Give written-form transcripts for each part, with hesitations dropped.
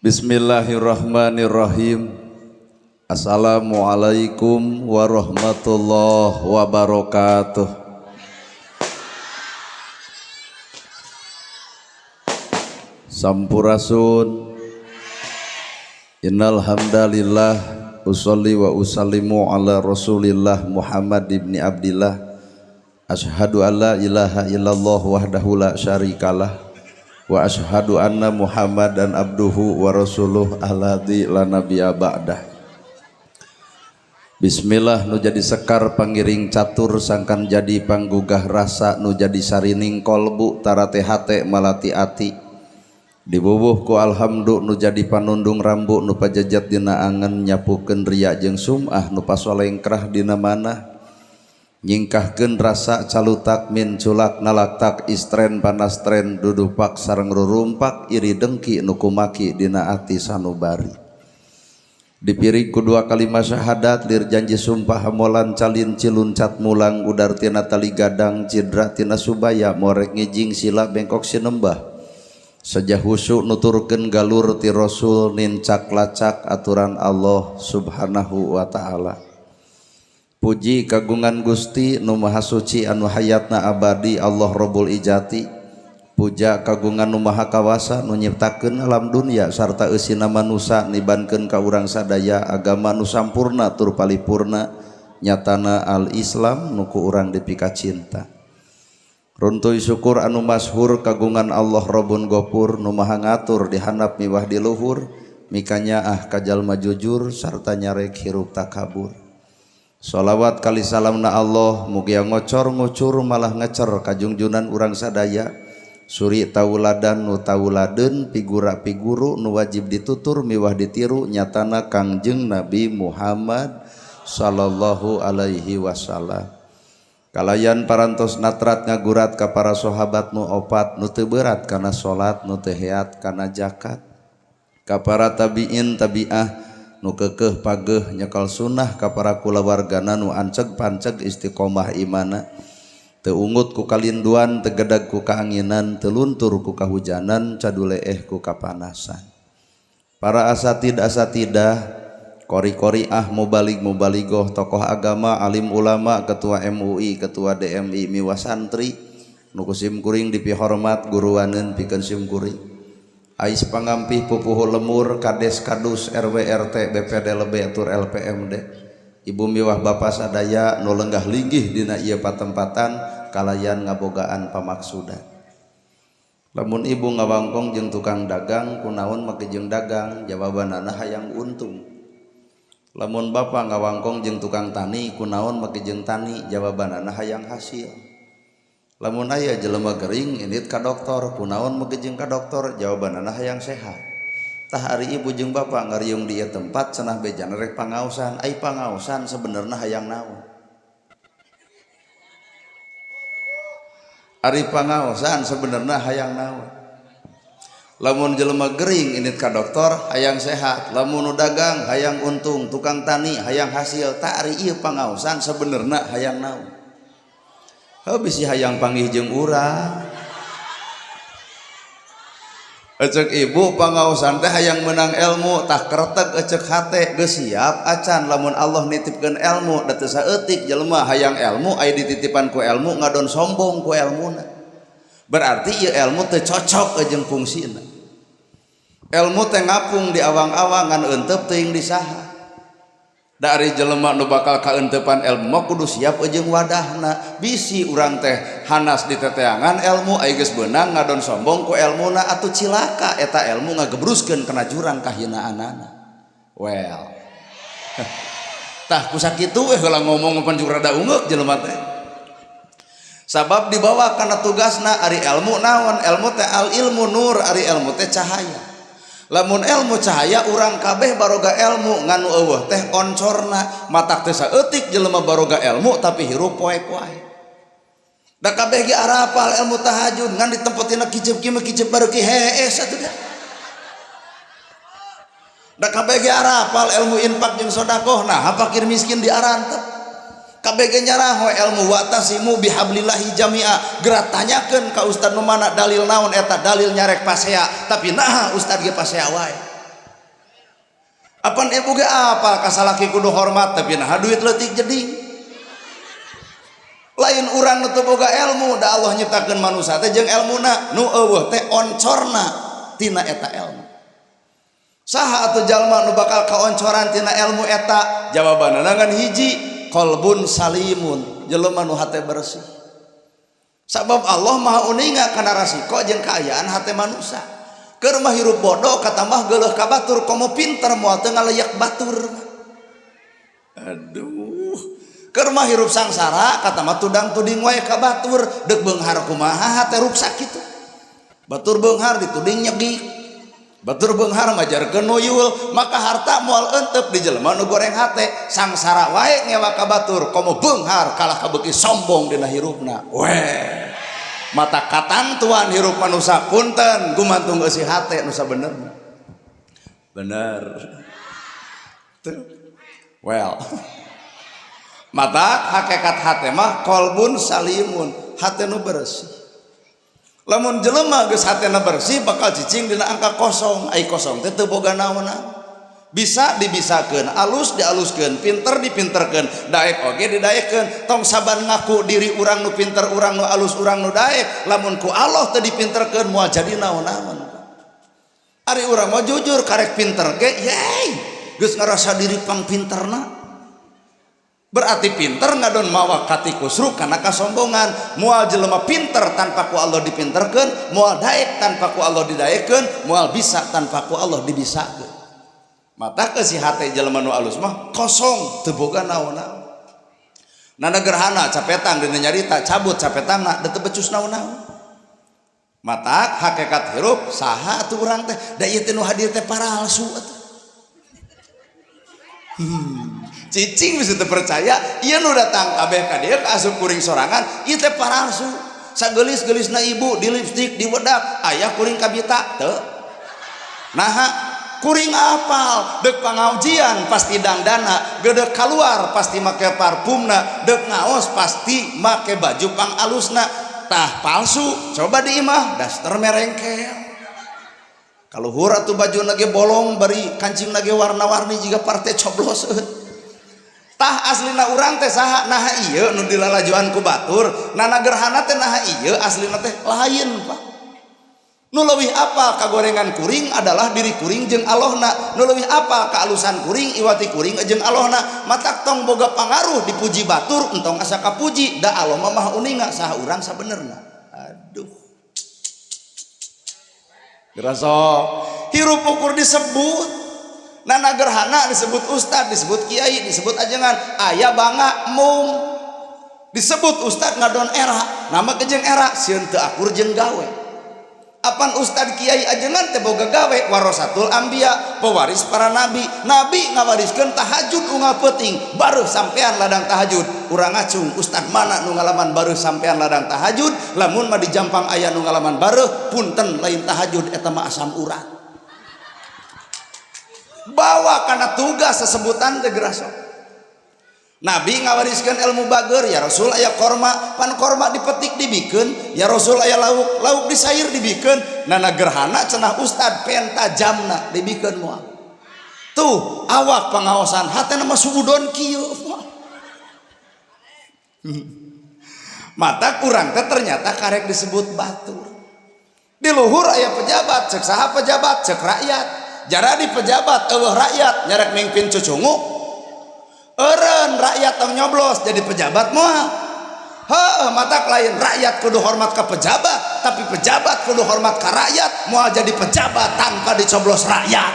Bismillahirrahmanirrahim. Assalamualaikum warahmatullahi wabarakatuh. Sampurasun. Innal hamdalillah usolli wa usallimu ala Rasulillah Muhammad ibni Abdillah. Asyhadu alla ilaha illallah wahdahu la syarikalah wa asyhadu anna Muhammadan abduhu wa rasuluh alladzi la nabiyya ba'dah. Bismillah nu jadi sekar pangiring catur sangkan jadi panggugah rasa nu jadi sarining kolbu tarate hate malati ati dibubuh ku alhamdu nu jadi panundung rambu nu pajejet dina angen nyapukeun ria jeung sum'ah nu pasolengkrah dina manah nyingkahkeun rasa calutak min culak nalaktak istren panastren dudupak sareng rurumpak iri dengki nu kumaki dina ati sanubari dipiring ku dua kalimat syahadat lir janji sumpah hamolan calin ciluncat mulang udar tina tali gadang cidra tina subaya morek ngijing sila bengkok sinembah sejah husu nuturkeun galur ti rasul nincak lacak aturan Allah subhanahu wa ta'ala. Puji kagungan Gusti nu Maha Suci anu hayatna abadi Allah Rabbul Ijati. Puja kagungan nu Maha Kawasa nu nyiptakeun alam dunia sarta eusina manusa nibankeun ka urang sadaya agama nu sampurna tur palipurna nyatana al-Islam nu ku urang dipikacinta. Runtuy syukur anu masyhur kagungan Allah Rabbun Gopur nu Maha ngatur di handap miwah di luhur mikanyaah ka jalma jujur sarta nyarek hirup takabur. Sholawat kali salamna Allah mugia ngocor ngucur malah ngecer kajungjunan urang sadaya suri tauladan nu tauladeun pigura piguru nu wajib ditutur miwah ditiru nyatana Kangjeng Nabi Muhammad sallallahu alaihi wasallam. Kalayan parantos natrat ngagurat ka para sahabat nu opat nu teu berat kana salat nu teu heat kana zakat ka para tabiin tabiah nu kekeh pageh nyekal sunnah ka para kulawargana nu anceg panceg istiqomah imana teu ungut ku kalinduan teu gedag ku kaanginan teu luntur ku kahujanan caduleeh ku kapanasan. Para asatid asatidah kori-kori ah mubalig mubaligoh tokoh agama alim ulama ketua MUI ketua DMI miwah santri nu ku sim kuring dipihormat guruaneun pikeun sim kuring ais pangampih pupuhu lemur kades kadus RW RT BPD lebe tur LPMD ibu miwah bapa sadaya nu lenggah linggih dina ieu patempatan kalayan ngabogaan pamaksudan. Lamun ibu ngawangkong jeung tukang dagang kunaon make jeung dagang jawabanana hayang untung. Lamun bapa ngawangkong jeung tukang tani kunaon make jeung tani jawabanana hayang hasil. Lamun aya jelema gering indit ka doktor kunaon make jeung ka doktor jawabanana hayang sehat. Tah ari ibu jeung bapa ngariung di ieu tempat cenah bejana rek pangaosan ai pangaosan sebenarna hayang naon? Ari pangaosan sebenarna hayang naon? Lamun jelema gering indit ka doktor hayang sehat, lamun nu dagang hayang untung, tukang tani hayang hasil. Tah ari ieu pangaosan sebenarna hayang naon? Heuh bisi hayang panggih jeung urang. Ecek ibu pangaosan teh hayang menang ilmu tah kretek ecek hate geus siap acan lamun Allah nitipkeun ilmu da teu saeutik jelema hayang ilmu aya dititipan ku ilmu ngadon sombong ku ilmuna. Berarti ieu ilmu teu cocok jeung fungsina. Ilmu teh ngapung di awang-awang ngan eunteup teuing di saha. Dari jelema nu bakal kaeuntepan ilmu mah kudu siap jeung wadahna. Bisi urang teh hanas diteteangan ilmu ai geus beunang ngadon sombong ku elmuna atuh cilaka eta ilmu ngagebruskeun kana jurang kahinaanana. Well. Tah ku sakitu we heula ngomong pan juga rada ungeuk jelema teh. Sabab dibawa kana tugasna ari ilmu naon? Ilmu teh al ilmu nur, ari ilmu teh cahaya. Lamun ilmu cahaya urang kabeh baroga ilmu ngan nu eueuh teh oncorna matak teh saeutik jelema baroga ilmu tapi hirup poek wae. Da kabeh ge arapal ilmu tahajud ngan ditempatina kicep kieu mah kicep bareuki hees atuh da. Da kabeh ge arapal ilmu infak jeung sedekah nah fakir miskin diarantep. Kabeh ge nyaraho ilmu watasimu bihablillahi jami'a geura tanyakeun ka ustad nu mana dalil naon eta dalil nyarek pasea tapi naha ustad ge pasea wae. Apan ibu ge apal ka salaki kudu hormat, tapi nah duit leutik jadi lain urang nu teu boga ilmu. Da Allah nyiptakeun manusia teh jeung elmuna, nu euweuh teh oncorna tina eta ilmu. Saha atuh jalma nu bakal kaoncoran tina ilmu eta? Jawabanna ngan hiji, qalbun salimun, jelema nu hate bersih. Sabab Allah Maha uninga kana rasiko jeung kaayaan hate manusia. Keur mah hirup bodoh katambah geuleuh ka batur, komo pinter moal teu ngaleyak batur. Aduh, keur mah hirup sangsara katambah tudang tuding wae ka batur, deuk beunghar kumaha hate ruksak kitu. Batur beunghar dituding nyegik, batur beunghar majarkeun nuyul, maka harta moal entep di jelema nu goreng hate. Sangsara wae ngewa ka batur, komo beunghar kalah kabeuki sombong dina hirupna. Weh, mata katantuan hirup manusia punten gumantung eusi hate nu sabenerna. Bener tuh. Well, mata hakikat hate mah kolbun salimun, hate nu bersih. Lamun jelema geus hatena bersih bakal cicing dina angka kosong. Ai kosong teh teu boga naon-naon, bisa dibisakeun, alus dialuskeun, pinter dipinterkeun, daek oge didaekeun. Tong saban ngaku diri urang nu pinter, urang nu alus, urang nu daek, lamun ku Allah teu dipinterkeun moal jadi naon-naon. Ari urang mah jujur karek pinter ge, yey, geus ngarasa diri pangpinterna. Berarti pinter ngadon mawa katikusru karena kasombongan. Moal jelema pinter tanpa ku Allah dipinterkeun, moal daek tanpa ku Allah didaekeun, moal bisa tanpa ku Allah dibisakeun. Mata ke si hate jelema nu alus mah kosong, teu boga naon-naon. Nana gerhana capetang dina nyarita cabut capetangna da teu becus naon-naon. Mata hakikat hirup saha atuh urang teh, da ieu teh nu hadir teh paralsu atuh. Cicing bisa terpercaya, ieu nu datang kabeh ka dieu ka asup kuring sorangan, ieu teh paralsu. Sagelis-gelisna ibu di lipstik, di wedak, aya kuring kabita teu. Naha kuring apal, dek pangajian pasti dangdana, gedek keluar pasti make parfumna, dek ngaos pasti make baju pang alusna. Tah palsu, coba di imah daster merengkel. Kaluhur atuh baju nage bolong bari kancing nage warna-warni jiga partai coblos. Tah aslina urang teh saha? Naha ieu nu dilalajuan ku batur, nana gerhana teh naha ieu aslina teh lain, Pak. Nu leuwih apa kagorengan kuring adalah diri kuring jeung Allahna. Nu leuwih apa kaalusan kuring iwati kuring jeung Allahna. Matak tong boga pangaruh dipuji batur, entong asa kapuji, da Allah mah maha uninga saha urang sabenerna. Aduh, geraso hirup ukur disebut nana gerhana, disebut ustad, disebut kiai, disebut ajengan, aya bangga mung disebut ustad ngadon era nama kejeng era sieun teu akur jeung gawe. Apan ustad kiai ajengan teh boga gawe warasatul anbiya, pewaris para nabi. Nabi ngawariskeun tahajud unggal peuting, baru sampean ladang tahajud. Urang ngacung, ustad mana nu ngalaman baru sampean ladang tahajud? Lamun mah di Jampang aya nu ngalaman baru, punten, lain tahajud eta mah, asam urat. Bawa karena tugas sesebutan teh geraso. Nabi ngawariskan ilmu bager, ya Rasul aya korma, pan korma dipetik dibikeun, ya Rasul aya lauk, lauk disair dibikeun, nana gerhana cenah ustad penta jamna dibikeun moal. Tuh awak pengawasan hatena mah suudon kieu. Mata kurang teh ternyata karek disebut batur. Di luhur aya pejabat, cek saha pejabat, cek rakyat. Jara di pejabat eueuh rakyat nyarek mimpin cucungu. Eureun rakyat tong nyoblos jadi pejabat moal. Heuh, mata lain rakyat kudu hormat ke pejabat, tapi pejabat kudu hormat ke rakyat, moal jadi pejabat tanpa dicoblos rakyat.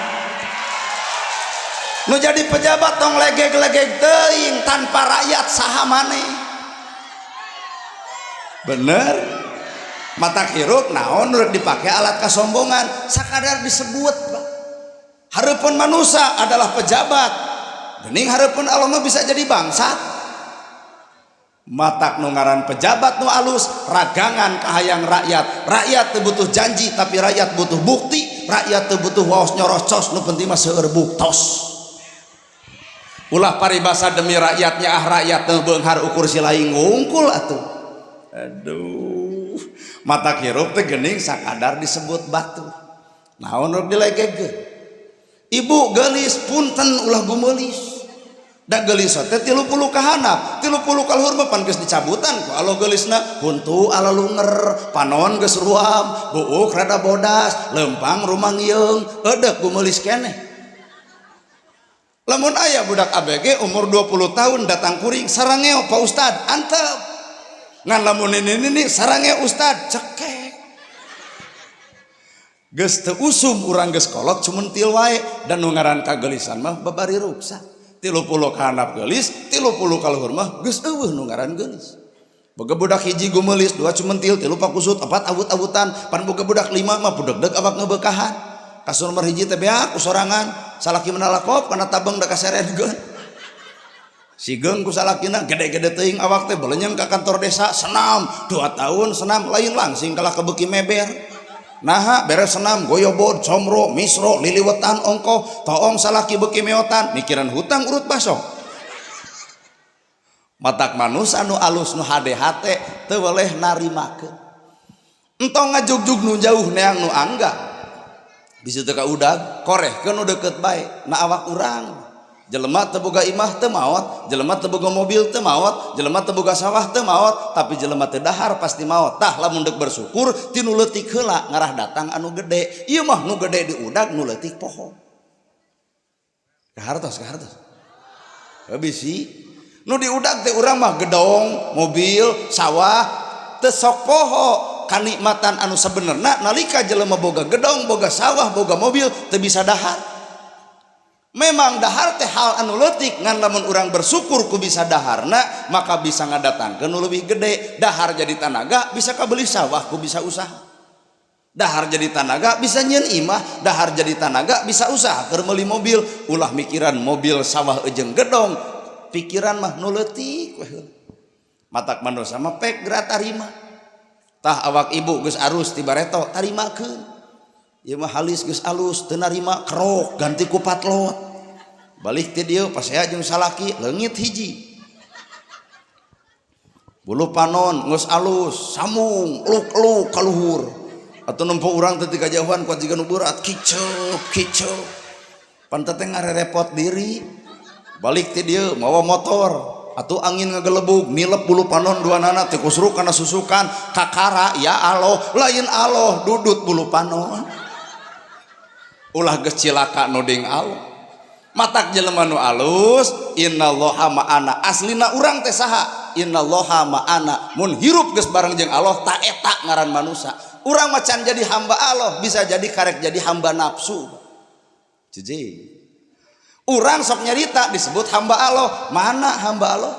Nu jadi pejabat tong legeg-legeg teuing, tanpa rakyat saha maneh? Bener. Mata hirup naon rek dipake alat kasombongan, sakadar disebut, Pak. Hareupeun manusia adalah pejabat, gening hareupeun Allah mah bisa jadi bangsat. Matak nu ngaran pejabat nu alus ragangan kahayang rakyat. Rakyat teu butuh janji, tapi rakyat butuh bukti. Rakyat teu butuh waos nyorocos, nu penting mah seueur buktos. Ulah paribasa demi rakyatnya, ah rakyat teu beunghar ukur si laing ngungkul atuh. Aduh, mata hirup teh gening sakadar disebut batu, naon nu dilegegeun. Ibu gelis, punten, ulah gumeulis, da gelis teh 30 kahandap, 30 kaluhur mah pan geus dicabutan ku Allah geulisna. Huntu alalunger, panon geus ruam, buuk rada bodas, lempang rumangieung, edek gumeulis keneh. Lamun aya budak ABG umur 20 tahun datang kuring, "Sarangeo, Pak Ustad," antep. Ngan lamun ini, "Sarangeo, Ustad," cekek. Geus teu usum, urang geus kolot, cumentil wae. Dan nu ngaran kagelisan mah babari ruksak. 30 kahandap geulis, 30 kaluhur mah geus euweuh nu ngaran geulis. Boga budak hiji gumelis, dua cumentil, tilu pakusut, opat awut-awutan, pan boga budak lima mah budegdeg awak ngebekahan. Kasur nomor hiji teh beak ku sorangan, salaki menalakop kana tabeng da kaseredkeun. Sigeung ku salakina, gede-gede teuing awak teh belenyeng ka kantor desa senam, 2 tahun senam lain langsing kalah kebeki meber. Naha beres senam goyobod, comro, misro, liliwetan ongko, toong salaki beki meotan, mikiran hutang urut basok. Matak manusa nu alus, nu hade hate teu weleh narimakeun. Entong ngajugjug nu jauh, neang nu angga. Bisi teu kaudag, korehkeun nu deukeut bae na awak urang. Jelema teu boga imah teu maot, jelema teu boga mobil teu maot, jelema teu boga sawah teu maot, tapi jelema teu dahar pasti maot. Tah, lamun deuk bersyukur ti nu leutik heula, ngarah datang anu gede. Ieu mah nu gede diudag, nu leutik poho. Kahartos, kahartos. Bisi nu diudag teh urang mah gedong, mobil, sawah, teu sok poho kanikmatan anu sebenarna nalika jelema boga gedong, boga sawah, boga mobil teu bisa dahar. Memang dahar teh hal anu leutik, ngan lamun urang bersyukur ku bisa daharna, maka bisa ngadatangkeun nu leuwih gede. Dahar jadi tanaga bisa kabeli sawah ku bisa usaha. Dahar jadi tanaga bisa nyieun imah, dahar jadi tanaga bisa usaha keur meuli mobil. Ulah mikiran mobil, sawah jeung gedong, pikiran mah nu leutik we. Matak manusia mah pek geura tarima. Tah, awak ibu geus arus ti bareto, tarimakeun. Ieu mah halis geus alus teu narima, kerok ganti ku patlot. Balik ti dieu pasea jeung salaki, leungit hiji. Bulu panon geus alus, sambung luk-luk kaluhur. Atuh nempo urang teh ti kajauhan kuat jiga nu berat, kiceup kiceup. Pan teh ngarerepot diri. Balik ti dieu mawa motor, atuh angin ngagelebug nilep bulu panon dua nana teh kusruk kana susukan kakara. Ya Allah, lain Allah, dudut bulu panon. Ulah geus cilaka nuding Allah. Matak jelema nu alus, innallaha ma'ana. Aslina urang teh saha? Innallaha ma'ana. Mun hirup geus bareng jeung Allah, ta eta ngaran manusa. Urang macan jadi hamba Allah, bisa jadi karek jadi hamba nafsu. Jiji urang sok nyarita disebut hamba Allah. Mana hamba Allah?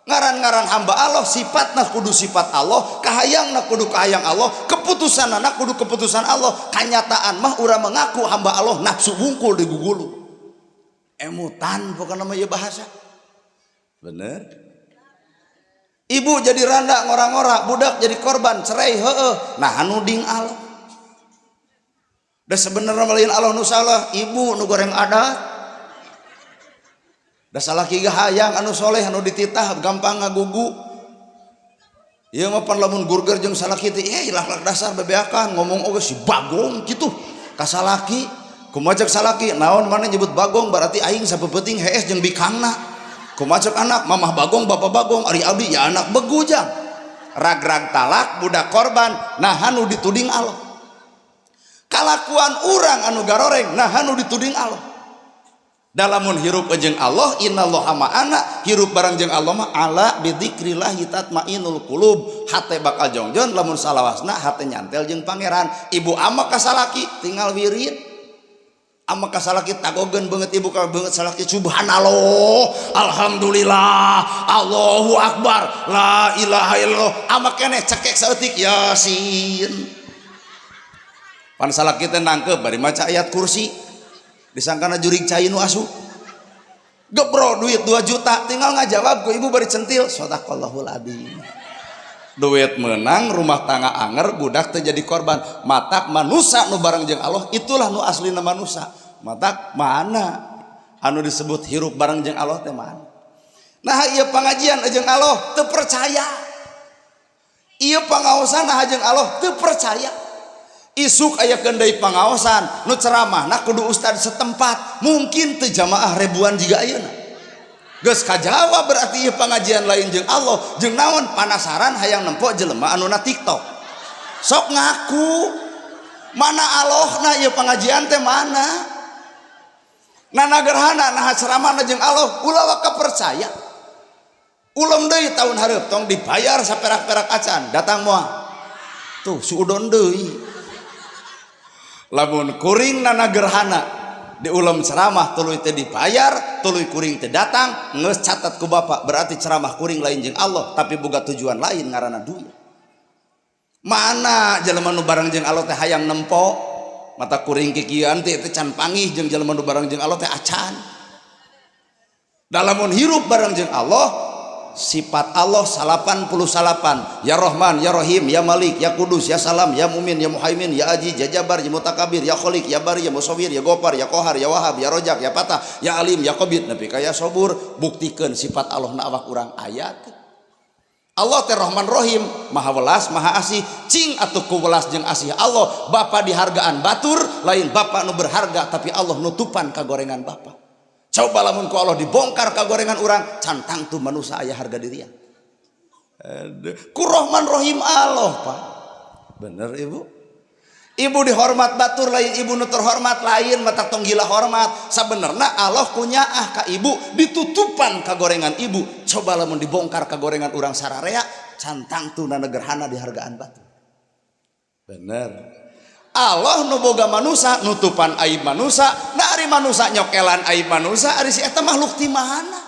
Ngaran-ngaran hamba Allah sifatna kudu sifat Allah, kahayangna kudu kahayang Allah, keputusan anak kudu keputusan Allah. Kanyataan mah urang mengaku hamba Allah, nafsu wungkul di gugulu. Emutan pokokna mah ieu bahasa bener. Ibu jadi randa ngora-ngora, budak jadi korban cerai, heeh. Nah, anu ding Allah da sebenarnya lain Allah nu salah, ibu nu goreng adat. Da salaki ge hayang anu soleh, anu dititah gampang ngagugu. Ieu mah pan lamun gurger jeung salaki teh lak dasar bebeakan ngomong oge si Bagong kitu ka salaki. Kumaha cek salaki? "Naon maneh nyebut Bagong, berarti aing sapeupeting hees jeung bikangna." Kumaha cek anak? "Mamah Bagong, bapak Bagong, ari abdi ya anak begujang." Rag-rag talak, budak korban. Nah, anu dituding Allah kalakuan urang anu garoreng. Nah, anu dituding Allah. Dalamun hirup jeung Allah, innallaha ma'ana, hirup bareng jeung Allah mah ala bidzikrillahi tatmainul qulub. Hate bakal jongjon lamun salawasna hate nyantel jeung Pangeran. Ibu ama ka salaki tinggal wirid, ama ka salaki tagogeun beungeut ibu ka beungeut salaki, subhanallah, alhamdulillah, Allahu akbar, la ilaha illallah. Ama keneh cekek saeutik yasin. Pan salaki teh nangkep bari maca ayat kursi, disangkana jurig cai nu asup. Gebro duit 2 juta, tinggal ngajawab ku ibu bari centil, sadaqallahul adzim. Duit menang, rumah tangga anger, budak teh jadi korban. Matak manusa nu bareng jeung Allah itulah nu aslina manusa. Matak mana anu disebut hirup bareng jeung Allah teh mana? Nah, ieu pangajian jeung Allah teu percaya, ieu pangaosan jeung Allah teu percaya. Isuk aya deui pangaosan nu ceramahna kudu ustad setempat, mungkin teu jamaah ribuan jiga ayeuna. Geus kajawab berarti ieu pangajian lain jeung Allah, jeung naon panasaran hayang nempo jelema anu na TikTok. Sok ngaku mana Allahna ieu pangajian teh mana? Nana gerhana nah ceramahna jeung Allah ulah waka percaya. Ulem deui tahun hareup tong dibayar saperak-perak acan datang moal. Tuh suudon deui. Lamun kuring nana gerhana diulem ceramah tuluy teu dibayar, tuluy kuring teu datang, geus catat ku bapak berarti ceramah kuring lain jeung Allah tapi boga tujuan lain ngaranna duit. Mana jelema nu bareng jeung Allah teh hayang nempo mata kuring kikieuan teh teh can panggih jeung jelema nu bareng jeung Allah teh acan. Dalamun hirup bareng jeung Allah sifat Allah 89 ya Rahman ya Rahim ya Malik ya Kudus ya Salam ya Mumin ya Muhaimin ya Aziz ya Jabar ya Mutakabir ya Khalik ya Bari ya Musawwir ya Gopar ya Kohar ya Wahab ya Rojak ya Patah ya Alim ya Qabid nepi ka ya Sobur. Buktikeun sifat Allah na awak urang ayat Allah teh Rahman Rahim maha welas maha asih. Cing atuh ku welas jeung asih Allah bapa dihargaan batur lain bapa nu berharga tapi Allah nutupan kagorengan bapa. Coba lamun ku Allah dibongkar kagorengan urang can tangtu manusia aya harga dirian. Ku Rahman Rahim Allah Pak. Bener ibu? Ibu dihormat batur lain ibu nu terhormat lain mata tong gila hormat. Sabenerna Allah kunyaah ka ibu ditutupan kagorengan ibu. Coba lamun dibongkar kagorengan urang sararea can tangtu gerhana dihargaan batur. Bener. Allah nu boga manusa nutupan aib manusa, nah ari manusa nyokelan aib manusa, ari si eta makhluk ti mana?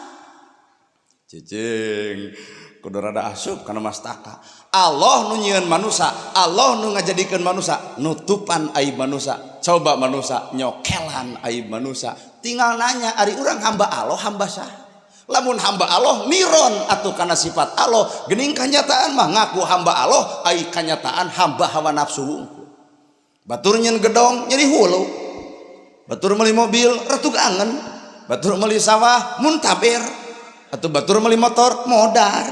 Cicing kudu rada asup kana mastaka. Allah nu nyieun manusa, Allah nu ngajadikeun manusa, nutupan aib manusa. Coba manusa nyokelan aib manusa. Tinggal nanya ari urang hamba Allah hamba saha? Lamun hamba Allah miron atuh kana sifat Allah, geuning kanyataan mah ngaku hamba Allah, ai kanyataan hamba hawa nafsu wungkul. Batur nyen gedong nyeri hulu, batur meuli mobil retug angen, batur meuli sawah muntaber, atau batur meuli motor modar.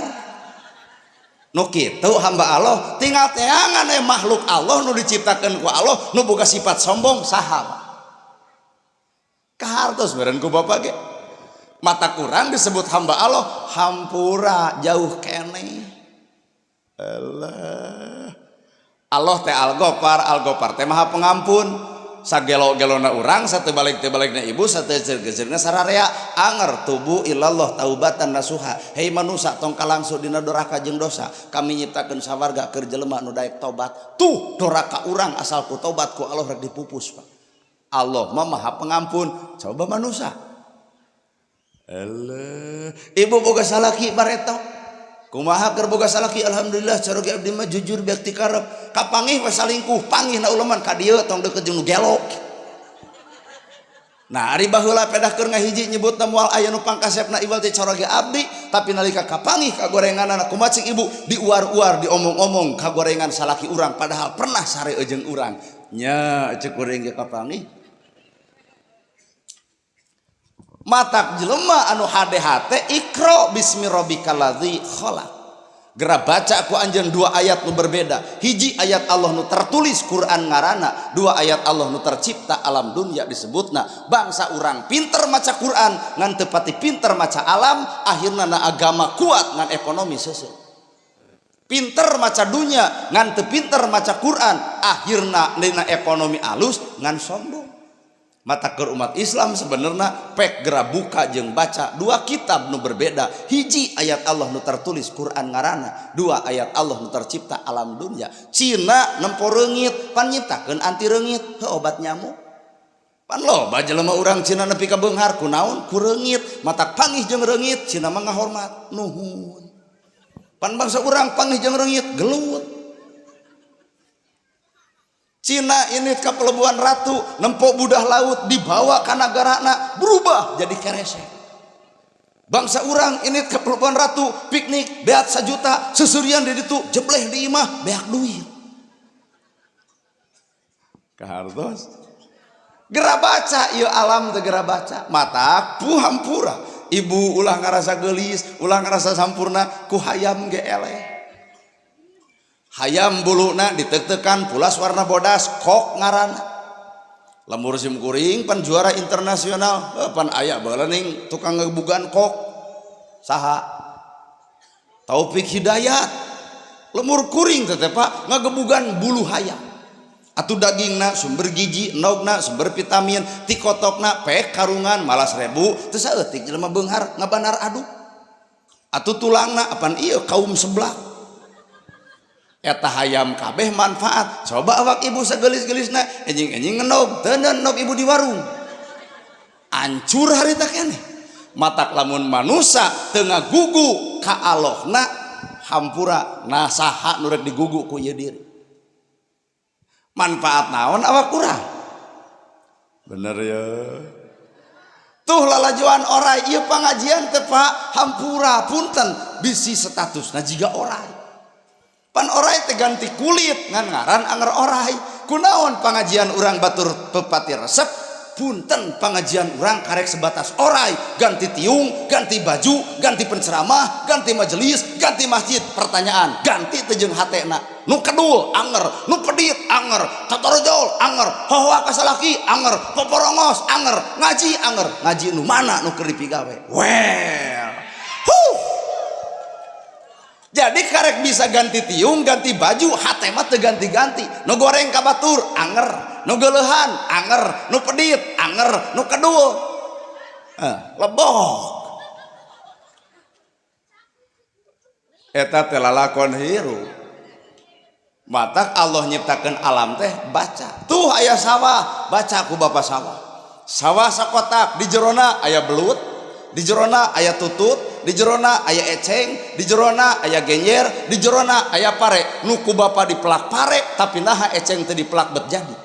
Nu kitu hamba Allah tinggal teangan makhluk Allah nu diciptakeun ku Allah nu boga sifat sombong saha. Kahartos meureun ku bapak ge. Mata kurang disebut hamba Allah hampura jauh keneh. Allah. Allah teh Al-Ghaffar, Al-Ghaffar teh Maha Pengampun. Sagelo-gelona urang satu balik teh balikna ibu satu geus-geusna sararea anger tubu ilallah taubatan nasuha. Hei manusa tong kalangsu dina doraka jeung dosa. Kami nyiptakeun sawarga keur jelema nu daek tobat. Tuh doraka urang asal ku tobat ku Allah rek dipupus, Pak. Allah mah Maha Pengampun. Coba manusa. Allah, ibu boga salaki bareto. Kumaha keur boga salaki alhamdulillah caroge abdi mah jujur bekti karep. Kapangih we salingkuh, pangih na uleman ka dieu tong deukeut jeung nu gelo. Nah, ari baheula pedah keur ngahiji nyebutna moal aya nu pangkasepna iwal teh caroge abdi, tapi nalika kapangih kagorenganana kumaha cing ibu diuar-uar diomong-omong kagorengan salaki urang padahal pernah sare jeung urang. Nya ceuk kuring ge kapangih. Matak jelema anu hade-hate ikro bismi rabbikal ladzi khalaq. Gera baca ku anjeun dua ayat nu berbeda. Hiji ayat Allah nu tertulis Quran ngaranna, dua ayat Allah nu tercipta alam dunia disebutna. Bangsa urang pinter maca Quran ngan teu pati pinter maca alam, akhirna na agama kuat ngan ekonomi seuseuh. Pinter maca dunia ngan teu pinter maca Quran, akhirna dina ekonomi alus ngan sombong. Mata keur umat Islam sebenarnya pek gera buka jeung baca dua kitab nu berbeda. Hiji ayat Allah nu tertulis Quran ngaranna, dua ayat Allah nu tercipta alam dunia. Cina nempo reungit pan nyiptakeun anti reungit, heuh obat nyamuk. Pan loba jelema urang Cina nepi ka beunghar kunaon ku reungit, mata pangih jeung reungit Cina mah ngahormat nuhun. Pan bangsa urang pangih jeung reungit gelut. Cina ini ke Pelabuhan Ratu nempo budah laut dibawa ke negarana berubah jadi keresek. Bangsa urang ini ke Pelabuhan Ratu piknik beak sajuta seserian di ditu jebleh di imah beak duit. Kahartos gera baca ieu alam teh gera baca mata hampura ibu ulah ngarasa geulis ulah ngarasa sampurna ku hayam ge eleh. Hayam buluna ditek-tekan pulas warna bodas kok ngaran. Lembur sim kuring pan juara internasional, pan aya baheula ning tukang ngebugan kok. Saha? Taufik Hidayat. Lemur kuring teh Pak ngagebugan bulu hayam. Atuh dagingna sumber gizi, endogna sumber vitamin, tikotokna pek karungan malas rebu teu saeutik jelema beunghar ngabanar aduk. Atuh tulangna apan ieu kaum seblak. Eta hayam kabeh manfaat. Coba awak ibu sagelis-gelisna enjing-enjing ngenog, teu ngenog ibu di warung. Ancur harita keneh. Matak lamun manusa teu ngagugu ka Allahna hampura nasaha nu rek digugu ku ieu diri. Manfaat naon awak urang? Bener ya. Tuh lalajoan orai ieu pangajian teh Pak hampura punten bisi statusna jiga orai. Pan orai teh ganti kulit ngan ngaran anger orai. Kunaon pangajian urang batur pepati resep punten pangajian urang karek sebatas orai, ganti tiung, ganti baju, ganti penceramah, ganti majelis, ganti masjid. Pertanyaan, ganti teu jeung hatena. Nu kedul anger, nu pedit anger, tatorojol anger, hohoa ka salaki anger, poporongos anger, ngaji anger, ngaji nu mana nu keur dipigawe? Well. Huh. Jadi karek bisa ganti tiung, ganti baju, hate mah teu ganti-ganti. Nu goreng ka batur anger, nu geuleuhan anger, nu pedit anger, nu kedul. Lebok. Eta teh lalakon hirup. Matak Allah nyiptakeun alam teh baca. Tuh aya sawah, baca ku bapak sawah. Sawah sakotak di jerona aya belut, di jerona aya tutut, di jerona aya eceng, di jerona aya genjer, di jerona aya pare. Nu ku bapa dipelak pare, tapi naha eceng teu dipelak bet jadi.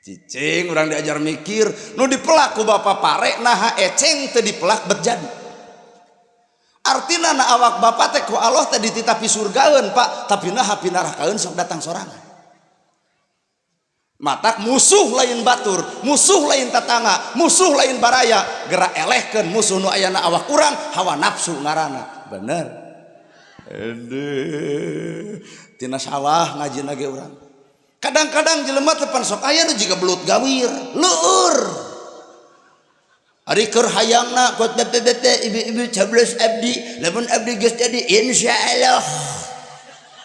Cicing urang diajar mikir, nu dipelak ku bapa pare, naha eceng teu dipelak bet jadi. Artina na awak bapa teh ku Allah teh dititapi surgaeun Pak, tapi naha pinarakaeun sok datang sorangan. Matak musuh lain batur, musuh lain tetangga, musuh lain baraya, gerak elehkeun musuh nu ayana awak urang, hawa nafsu ngaranna. Bener. Aduh, tina sawah ngajina ge urang. Kadang-kadang jelema teh pan sok aya nu jiga belut gawir, leueur. Ari keur hayangna kuat bete ibu-ibu coblos abdi, lamun abdi geus jadi insyaallah.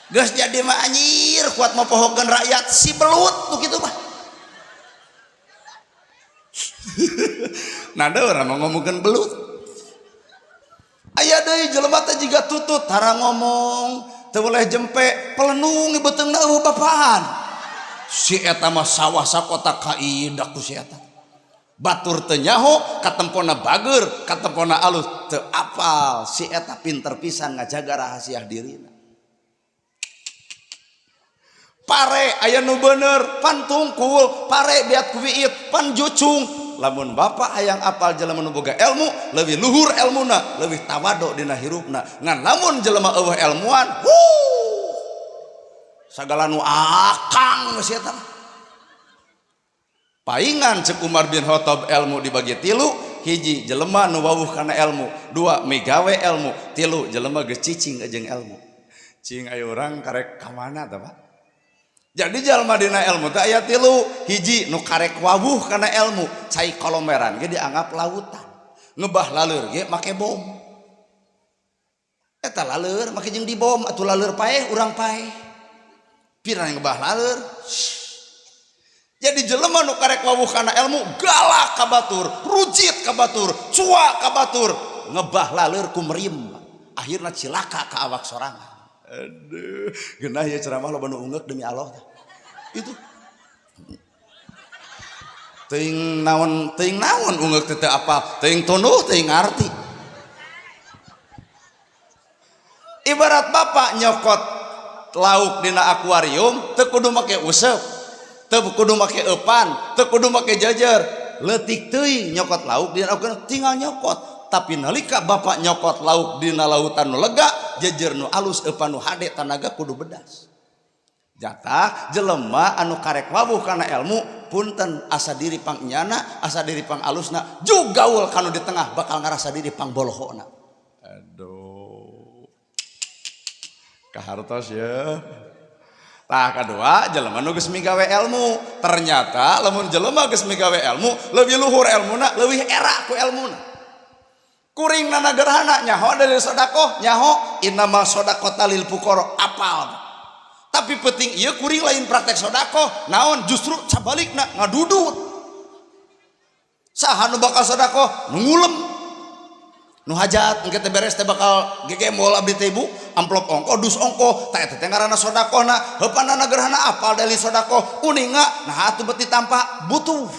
Geus jadi mah anjir kuat mopohokeun rakyat si belut nu kitu mah. Nah da urang mah ngomongkeun belut. Aya deui jelema teh jiga tutut tara ngomong, teu boleh jempe, pelenung beuteungna eueuh bapaan. Si eta mah sawah sakotak kaidak ku si eta. Batur teu nyaho, katempona bager, katempona alus, teu apal. Si eta pinter pisan ngajaga rahasia dirina. Pare aya nu bener, pan tungkul, pare beat kuwiit, pan jucung. Lamun bapak hayang apal jelema nu boga ilmu, leuwih luhur elmuna, leuwih tawado dina hirupna. Ngan lamun jelema eueuh elmuan, wuh, sagala nu akang si eta mah. Paingan cek Umar bin Khattab ilmu dibagi tilu, hiji jelema nu wawuh kana ilmu, dua migawe ilmu, tilu jelema geus cicing jeung ilmu. Cing aya urang karek ka mana tah Pak? Jadi jalma dina ilmu teh aya tilu, hiji nu karek wawuh kana ilmu, cai kolomeran ge dianggap lautan. Ngebah laleur ge make bom. Eta laleur make jeung dibom atuh laleur paeh urang paeh. Pira ngebah laleur. Jadi jelema nu karek wawuh kana ilmu galak ka batur, rujit ka batur, cua ka batur, ngebah laleur ku merim. Akhirna cilaka ka awak sorangan. Aduh, geunah ya ceramah loba nu ungeuk demi Allah. Itu. Teuing naon ungeuk teh teu apal, teuing tunduh teuing ngarti. Ibarat bapak nyokot lauk dina akuarium teu kudu make useup, teu kudu make eupan, teu kudu make jajar, leutik teuing nyokot lauk dina akuarium tinggal nyokot. Tapi nalika bapak nyokot lauk dina lautan nu lega, jejer nu alus, eupan nu hade, tanaga kudu bedas. Jatah jelema anu karek wawuh kana ilmu, punten asa diri pang nyana, asa diri pang alusna, jug gaul kanu di tengah bakal ngarasa diri pang bolohona. Aduh. Kahartos ya. Tah kadua jelema nu geus migawe ilmu. Ternyata lamun jelema geus migawe ilmu, leuwih luhur elmuna, leuwih era ku elmuna. Kuring nana gerhana nyaho dari sodakoh, nyaho innama sodaqota lil fuqara, apal. Tapi penting ieu kuring lain praktek sodakoh, naon justru sabalikna ngadudut. Saha nu bakal sodakoh? Nu ngulem. Nu hajat engke teh beres teh bakal gegembol abdi teh ibu, amplop ongko dus ongko, tah eta teh ngaranna sodakohna. Heupan nana gerhana apal dari sodakoh, uninga nah atuh beuti tampa butuh.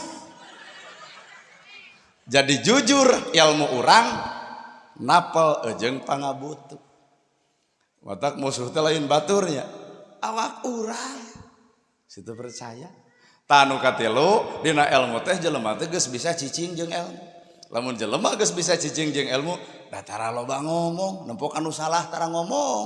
Jadi jujur ilmu urang napel jeung pangabutuh. Matak musuh teh lain baturnya, awak urang. Situ percaya. Tanu katilu dina ilmu teh jelema teh geus bisa cicing jeung ilmu. Lamun jelema geus bisa cicing jeung ilmu, da tara loba ngomong, nempok anu salah tara ngomong.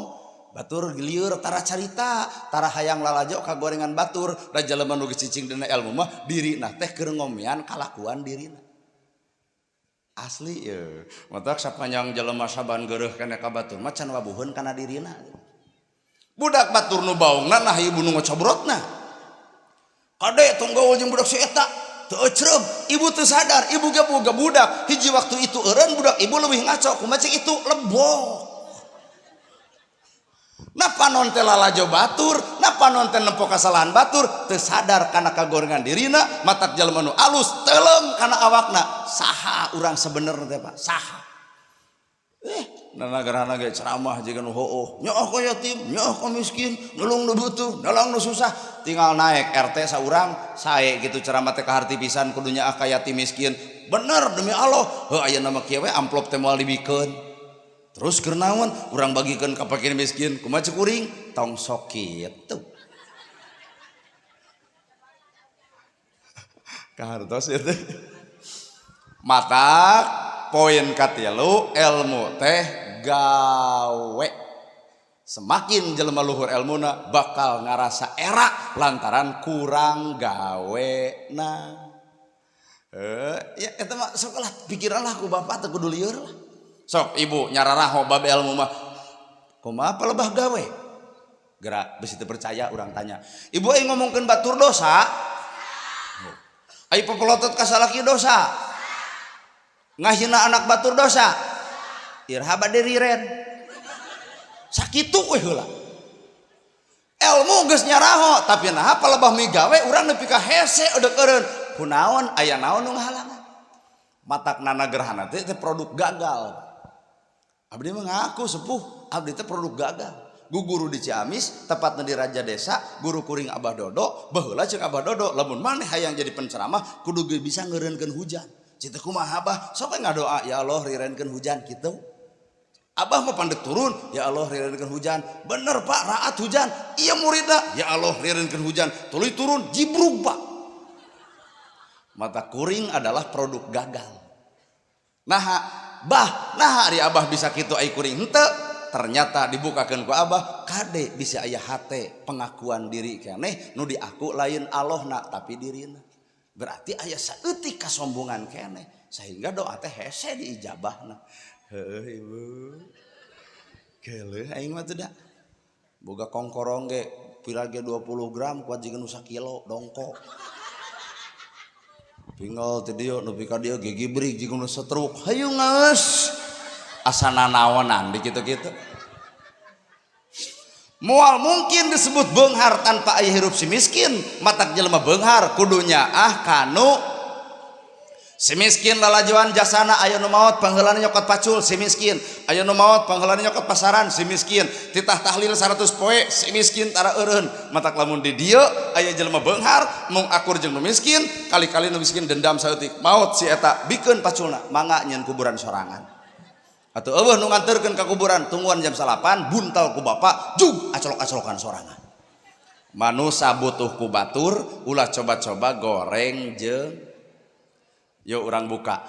Batur gelieur tara carita, tara hayang lalajo ka gorengan batur, da jelema nu geus cicing dina ilmu mah dirina teh keur ngomean kalakuan dirina. Asli ye. Matak sapanjang jelema saban geureuh keneh ka batur mah can wabuheun kana dirina. Budak batur nu baungna nah ibu nu ngocobrotna. Kade tong gaul jeung budak si eta teu ecreub, ibu teu sadar, ibu ge boga budak. Hiji waktu itu eureun budak ibu leuwih ngaco, kumaha cek itu lebok. Napa non teh lalajo batur, napa non teh nempo kasalahan batur, teu sadar kana kagorengan dirina, matak jelema nu alus teuleum kana awakna. Saha urang sebenerna teh Pak? Saha? Nana gerhana ge ceramah jiga nu hooh, nyoh ka yatim, nyoh ka miskin, nulung nu butuh, nolong nu susah. Tinggal naik RT saurang, sae gitu ceramah teh kaharti pisan kudu nyaah ka yatim miskin. Bener demi Allah, heuh aya nama kieu we amplop teh moal dibikeun. Terus keur naon urang bagikeun ka fakir miskin, kumaha ceuk kuring? Tong sok kitu. Kahartos ieu teh. Matak poin katilu ilmu teh gawe. Semakin jelema luhur elmuna bakal ngarasa era lantaran kurang gawe. Nah, ya eta mah sok lah pikiran lah ku bapak teh kudu lieur lah. Sok ibu nyararaho bab ilmu mah kumaha palebah gawe. Gerak besi teu percaya urang tanya. Ibu aing ngomongkeun batur dosa? Ai pepelotot ka salaki dosa? Ngahina anak batur dosa? Irha bade riren. Sakitu we heula. Ilmu geus nyaraho tapi naha palebah migawe urang nepi ka hese eudeuk eureun. Kunaon aya naon nu ngahalangan? Matak nana gerhana teh produk gagal. Abdi mah ngaku sepuh, abdi teh produk gagal. Guru di Ciamis, tepatnya di Raja Desa, guru kuring Abah Dodo, baheula ceuk Abah Dodo, lamun maneh hayang jadi penceramah kudu ge bisa ngeureunkeun hujan. Cita kumaha Abah? Sok we ngadoa, ya Allah rirenkeun hujan kitu. Abah mah pandek turun, ya Allah rirenkeun hujan. Bener Pak, raat hujan. Iya muridna, ya Allah rirenkeun hujan. Tuluy turun, jibrug Pak. Mata kuring adalah produk gagal. Nah, bah, nah hari Abah bisa kitu ai kuring henteu. Ternyata dibukakeun ku Abah, kade bisa aya hate pengakuan diri keneh nu diaku lain Allahna tapi dirina. Berarti aya saeutik kasombongan keneh sehingga doa teh hese diijabahna. Heueuh ibu. Geuleuh aing mah teu da. Boga kongkorong ge pira ge 20 gram kuat jiga nu sakilo dongko. Pinggal teh dieu nepi ka dieu gigibrik jiga nu setruk. Hayu geus. Asa nanaonan di kitu-kitu. Moal mungkin disebut beunghar tanpa aya hirup si miskin. Matak jelema beunghar kudu nyaah kanu si miskin lalajoan jasana. Aya nu maot pangheulana nyokot pacul si miskin, aya nu maot pangheulana nyokot pasaran si miskin, titah tahlil 100 poe si miskin tara eureun. Matak lamun di dieu aya jelema beunghar mung akur jeung nu miskin, kali-kali nu miskin dendam saeutik maot si eta bikeun paculna mangga nyeun kuburan sorangan. Atau eueuh nu nganterkeun ka kuburan tungguan jam 9 buntal ku bapak jug acolok-acolokan sorangan. Manusa butuh ku batur ulah coba-coba goreng jeung yuk urang buka.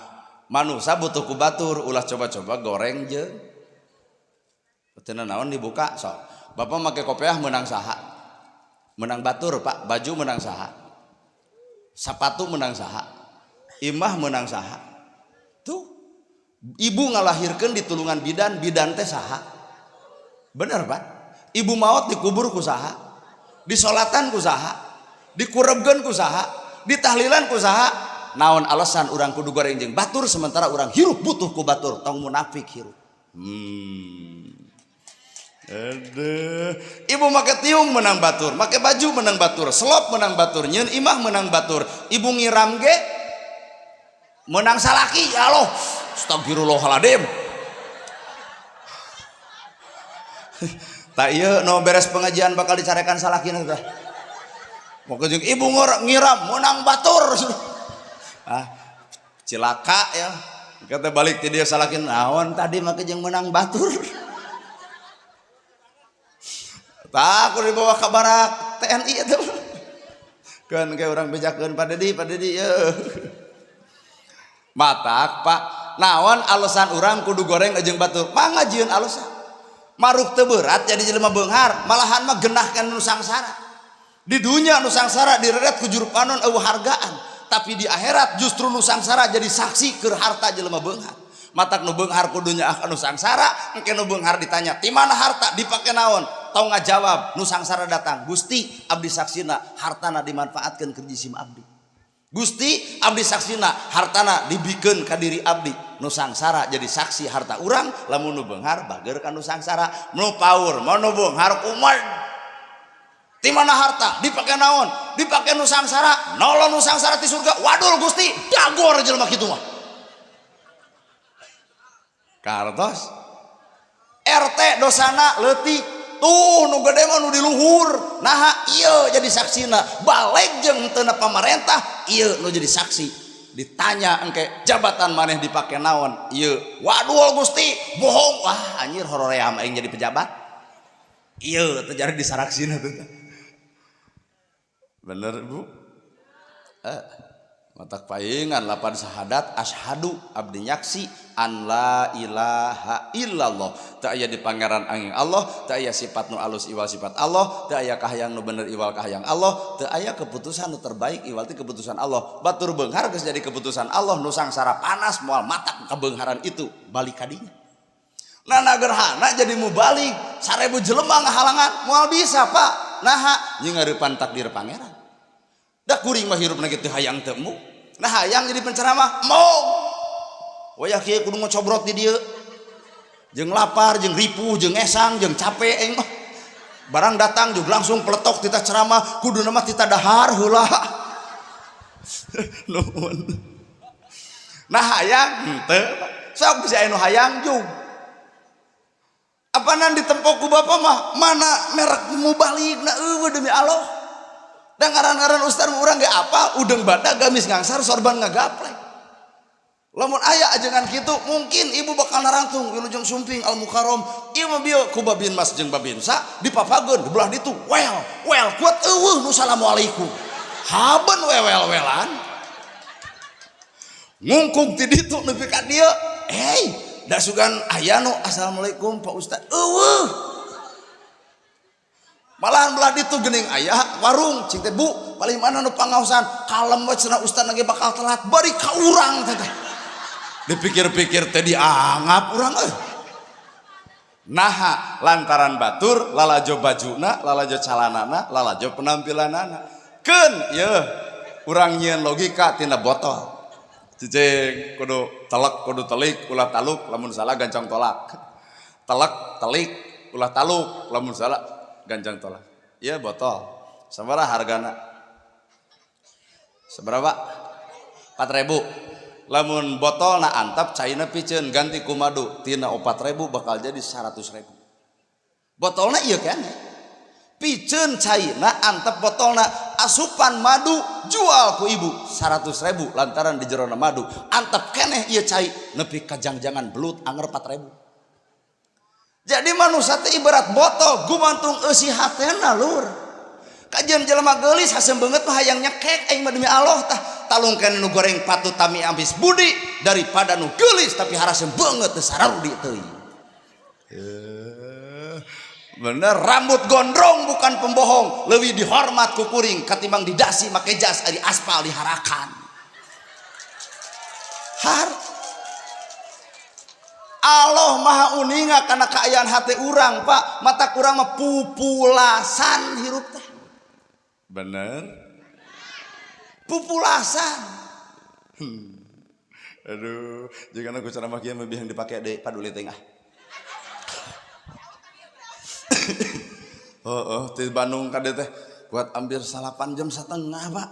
Manusa butuh ku batur ulah coba-coba goreng jeung teu naon dibuka sok. Bapak make kopiah menang saha? Menang batur Pak, baju menang saha? Sapatu menang saha? Imah menang saha? Tuh ibu ngalahirkeun di tulungan bidan, bidan teh saha? Bener Pak? Ibu maot dikubur ku saha, disolatan ku saha, dikurebkeun ku saha, ditahlilan ku saha. Naon alasan urang kudu goreng jeung batur sementara urang hirup butuh ku batur? Tong munafik hirup. Aduh. Ibu make tiung menang batur, make baju menang batur, selop menang batur, nyeun imah menang batur, ibu ngiram ge menang salaki. Ya Allah, astagfirullahaladzim. Tak iya no beres pengajian bakal dicarekan salaki teh. Pokoknya ibu ngiram menang batur. Ah, cilaka ya. Kata balik ti dia salaki naon tadi make jeung menang batur. Takut dibawa ke barak TNI itu. Kan kayak orang bejakeun Pak Dedi, Pak Dedi ya. Matak Pak, naon alasan urang kudu goreng jeung batur? Mangajieun alasan. Maruk teu berat jadi jelema beunghar, malahan mah genahkan nu sangsara. Di dunya nu sangsara direret ku juru panon eueuh hargaan, tapi di akhirat justru nu sangsara jadi saksi keur harta jelema beunghar. Matak nu beunghar kudu nyaah nu sangsara, engke nu beunghar ditanya, "Ti mana harta? Dipake naon?" Tong ngajawab, nu sangsara datang, "Gusti, abdi saksina hartana dimanfaatkeun keur jisim abdi. Gusti, abdi saksina hartana dibikeun ka diri abdi." Nu sangsara jadi saksi harta urang, lamun nu beunghar bager ka nu sangsara, nu paur mah nu beunghar kumaha? Ti mana harta? Dipake naon? Dipake nu sangsara, nolong nu sangsara ti surga. Wadul Gusti, dagor jelema kitu mah. Kartos RT dosana leutik tuh nu gede mah nu di luhur, naha ieu jadi saksina balik jeung henteu pamarentah ieu nu jadi saksi. Ditanya engke jabatan maneh dipake naon ieu, waduh Gusti bohong, wah anjir horoream aing jadi pejabat ieu teh jadi disaraksina teh. Bener Bu? Matak paingan lapan syahadat asyhadu abdi nyaksi an la ilaha illallah, teu aya di pangeran angin Allah, teu aya sifat nu alus iwal sifat Allah, teu aya kahayang nu bener iwal kahayang Allah, teu aya keputusan nu terbaik iwal ti keputusan Allah. Batur beunghar geus jadi keputusan Allah, nu sangsara panas moal matak kabeungharan itu balik kadinya. Nana gerhana jadi mubalik 1000 jelema ngahalangan moal bisa Pak, naha nyingareupan takdir pangeran. Da kuring mah hirupna kitu hayang teu embung. Nah hayang jadi penceramah mau. Wayah kieu kudu ngocobrot di dieu. Jeung lapar, jeung ripuh, jeung ngesang, jeung capek aing mah. Barang datang juga langsung peletok tita ceramah, kuduna mah tita dahar heula. Nuhun. Nah hayang henteu. Sok bisa anu hayang jug. Apanan ditempok ku bapak mah mana merek mubaligna eueuh demi Allah. Dan ngaran-ngaran ustaz urang ge apa udeng badak gamis ngangsar sorban ngagaplek. Lamun aya ajengan kitu mungkin ibu bakal narangtung wilujeng sumping al mukarrom ieu mah bieu ku babin mas jeung babinsa dipapageun di belah ditu well well kuat eueuh nu assalamualaikum. Haben wewel-welan. Ngungkung ti ditu nepi ka dieu. Hey, da sugan aya nu assalamualaikum Pak Ustaz. Eueuh. Malahan belah ditu geuning aya warung cing teh Bu, paling mana nu pangaosan kalem we cenah ustaz lagi bakal telat bari ka urang teh teh. Dipikir-pikir teh dianggap urang euy. Naha lantaran batur lalajo bajuna, lalajo calanana, lalajo penampilanana. Keun yeuh urang nyieun logika tina botol. Cicing kudu telek kudu telik ulah taluk lamun salah gancang tolak. Telek telik ulah taluk lamun salah gancang tolak. Iya botol. Sabaraha hargana? Seberapa? 4.000. Lamun botol na antap caina piceun ganti ku madu tina 4.000 bakal jadi 100.000. Botolna ieu keneh. Piceun caina antap botolna asupan madu jual ku ibu 100.000 lantaran di jerona madu antap keneh ieu cai nepi ka jangjangan belut anger 4.000. Jadi manusia teh ibarat botol gumantung eusi hatena lur. Kajian jelema geulis hasem beungeut mah hayang nyekek aing mah demi Allah tah talung keneh nu goreng patut tami ambis budi daripada nu geulis tapi harasem beungeut teu sararudi teuing. Bener rambut gondrong bukan pembohong leuwih dihormat ku kuring katimbang didasi make jas ari aspal diharakan. Har Allah maha uninga kana kaayaan hate urang Pak, mata kurang mah pupulasan hirup teh. Bener? Pupulasan. Aduh, jika aku ceramah kieu mah yang dipake deui paduli teh ah. Heeh, di Bandung ka dieu teh kuat hampir 8,5 jam, Pak.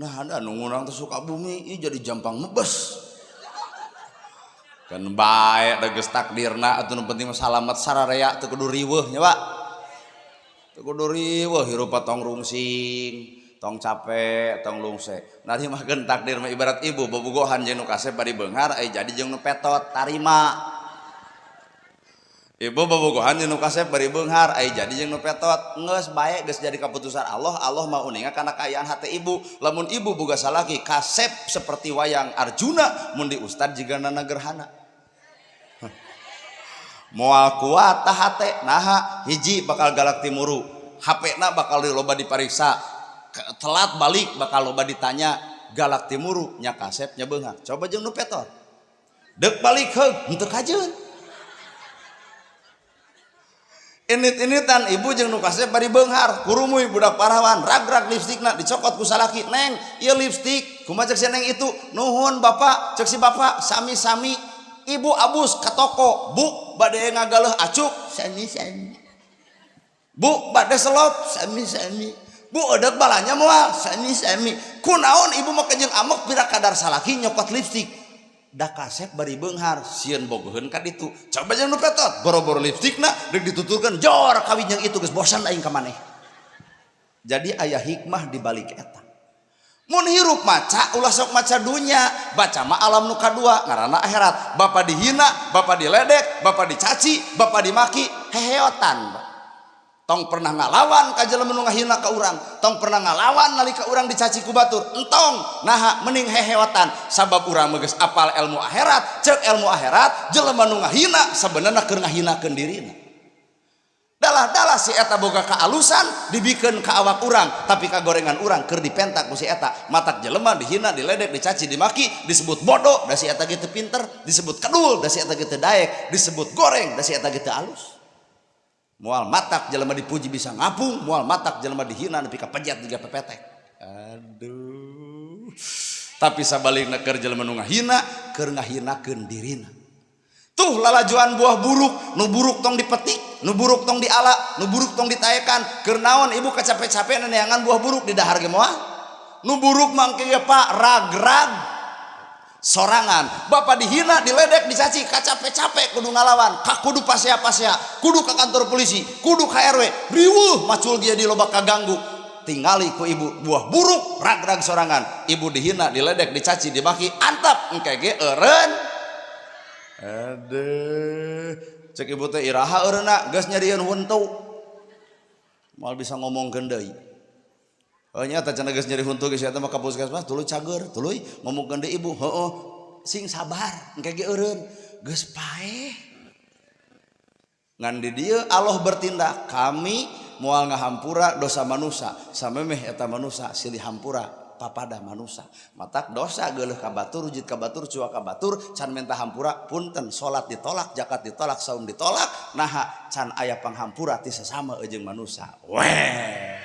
Nah, ada nu ngundang teh Sukabumi, ieu jadi jampang mebes. Kan bae da geus takdirna atuh nu penting mah salamet sararea teu kudu riweuh nya Pak. Teu kudu riweuh hirup tong rungsing, tong capek, tong lungse. Nah dimakeun takdir mah ibarat ibu bobogohan jeung nu kasep bari beunghar ai jadi jeung nu petot tarima. Ibu bobogohan jeung nu kasep bari beunghar ai jadi jeung nu petot geus bae geus jadi keputusan Allah. Allah mah uninga kana kaayaan hate ibu. Lamun ibu boga salaki kasep seperti wayang Arjuna mun di ustad jigana gerhana. Moal kuat tah hate naha hiji bakal galak timuru, HP-na bakal loba dipariksa, telat balik bakal loba ditanya, galak timuru nya kasep nya beunghar. Coba jeung nu petot deuk balik heug henteu kajeun. Init-initan ibu jeung nu kasep bari beunghar, kurumuy budak parawan, rag-rag lipstikna dicokot ku salaki, "Neng, ieu lipstik." Kumaha cek si neng itu? "Nuhun bapak." Cek si bapak, "Sami-sami." Ibu abus ka toko, "Bu, bade ngagaleuh acuk." "Sami-sami." "Bu, bade selop." "Sami-sami." "Bu, eudek balanya moal?" "Sami-sami." Kunaon ibu mah jeung amek pira kadar salaki nyokot lipstik. Da kasep bari beunghar, sieun bogoheun ka ditu. Coba jeung nu petot, boro-boro lipstikna deuk dituturkeun jor kawin jeung itu geus bosan aing ka maneh. Jadi aya hikmah di balik eta. Mun hirup maca ulah sok maca dunya, baca mah alam nu kadua ngaranna akhirat. Bapak dihina, bapak diledek, bapak dicaci, bapak dimaki, heheotan. Tong pernah ngalawan ka jelema nu ngahina ka urang, tong pernah ngalawan nalika urang dicaci ku batur, entong. Naha mending heheotan sabab urang mah geus apal ilmu akhirat. Ceuk ilmu akhirat jelema nu ngahina sabenerna keur ngahinakeun dirina. Dalah-dalah si eta boga kaalusan dibikeun ka awak urang, tapi kagorengan urang keur dipentak ku si eta. Matak jelema dihina, diledek, dicaci, dimaki, disebut bodoh da si eta ge teu pinter, disebut kedul da si eta ge teu daek, disebut goreng da si eta ge teu alus. Moal matak jelema dipuji bisa ngapung, moal matak jelema dihina nepi ka pejet jiga pepetek. Aduh. Tapi sabalikna keur jelema nu ngahina, keur ngahinakeun dirina. Tuh lalajuan buah buruk, nu buruk tong dipetik, nu buruk tong diala, nu buruk tong ditaekan. Keur naon ibu kacape-cape neangan buah buruk di dahar ge moal? Nu buruk mangke ge Pak rag-rag sorangan. Bapak dihina, diledek, dicaci, kacape-cape kudu ngalawan, ka kudu pasea-pasea, kudu ka kantor polisi, kudu ka RW, riweuh macul ge di loba kaganggu. Tingali ku ibu buah buruk rag-rag sorangan. Ibu dihina, diledek, dicaci, dimaki, antap engke ge eureun. Aduh, cek ibu teh iraha eureunna geus nyarieun huntu. Moal bisa ngomongkeun deui. Oh nya teh cenah geus nyeri huntu geus eta mah ka puskesmas tuluy cager, tuluy ngomongkeun deui ibu, heueuh sing sabar engke ge eureun. Geus paeh. Ngan di dieu Allah bertindak, kami moal ngahampura dosa manusia, samemeh eta manusia silih hampura papada manusia. Matak dosa geuleuh ka batur, rujit ka batur, cuak ka batur, can menta hampura, punten salat ditolak, zakat ditolak, saum ditolak, naha can aya panghampura ti sesama jeung manusia. Weh.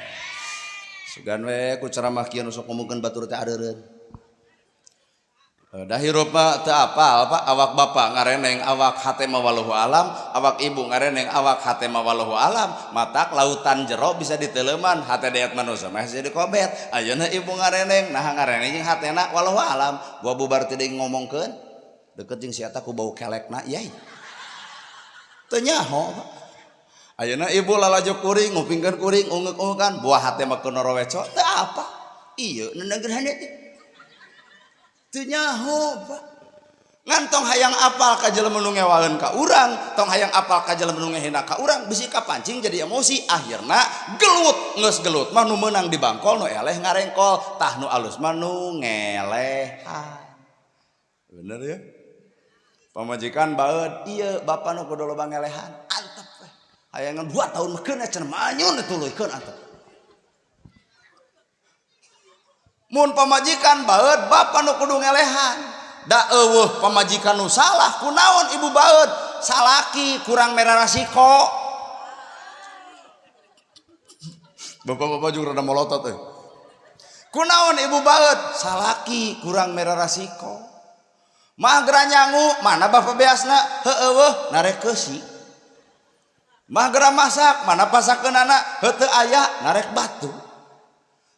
Sugan we ku ceramah kieu nu sok ngomongkeun batur teh areureun. Dah hirup mah teu apal Pak, awak bapak ngareneng awak hate mah wallahu alam, awak ibu ngareneng awak hate mah wallahu alam. Matak lautan jero bisa diteleman, hate deet manusia mah jadi kobet. Ayeuna ibu ngareneng, nah ngareneng jeung hatena wallahu alam. Gua bubar teu ngomongkeun, deket jeung si eta ku bau kelekna yai. Teu nyaho Pak. Ayeuna ibu lalajo kuring, ngupingkeun kuring, ungeuk-ungekan, buah hate mah keur noroweco, teu apa. Ieu neuneugeun teh. Teu nyaho Pak. Ngan tong hayang apal ka jelema nu ngewaeun ka urang, tong hayang apal ka jelema nu ngehina ka urang, bisi kapancing jadi emosi, akhirna gelut. Geus gelut mah nu meunang di bangkol, nu eleh ngarengkol, tah nu alus mah nu ngelehan. Bener ya? Pamajikan baeud, ieu bapa nu kudu loba ngelehan, antep we. Hayangan 2 tahun mah keun cenah manyun tuluy keun antep. Mun pamajikan baeud, bapa nu kudu ngelehan. Da eueuh pamajikan nu salah, kunaon ibu baeud? Salaki kurang merah rasiko. Bapak-bapak juga rada molotot euy. Kunaon ibu baeud? Salaki kurang merah rasiko. Mah geura nyangu, mana bapak beasna? Heueuh eueuh narek keusi. Mah geura masak, mana pasakeunana? Heuh teu aya narek batu.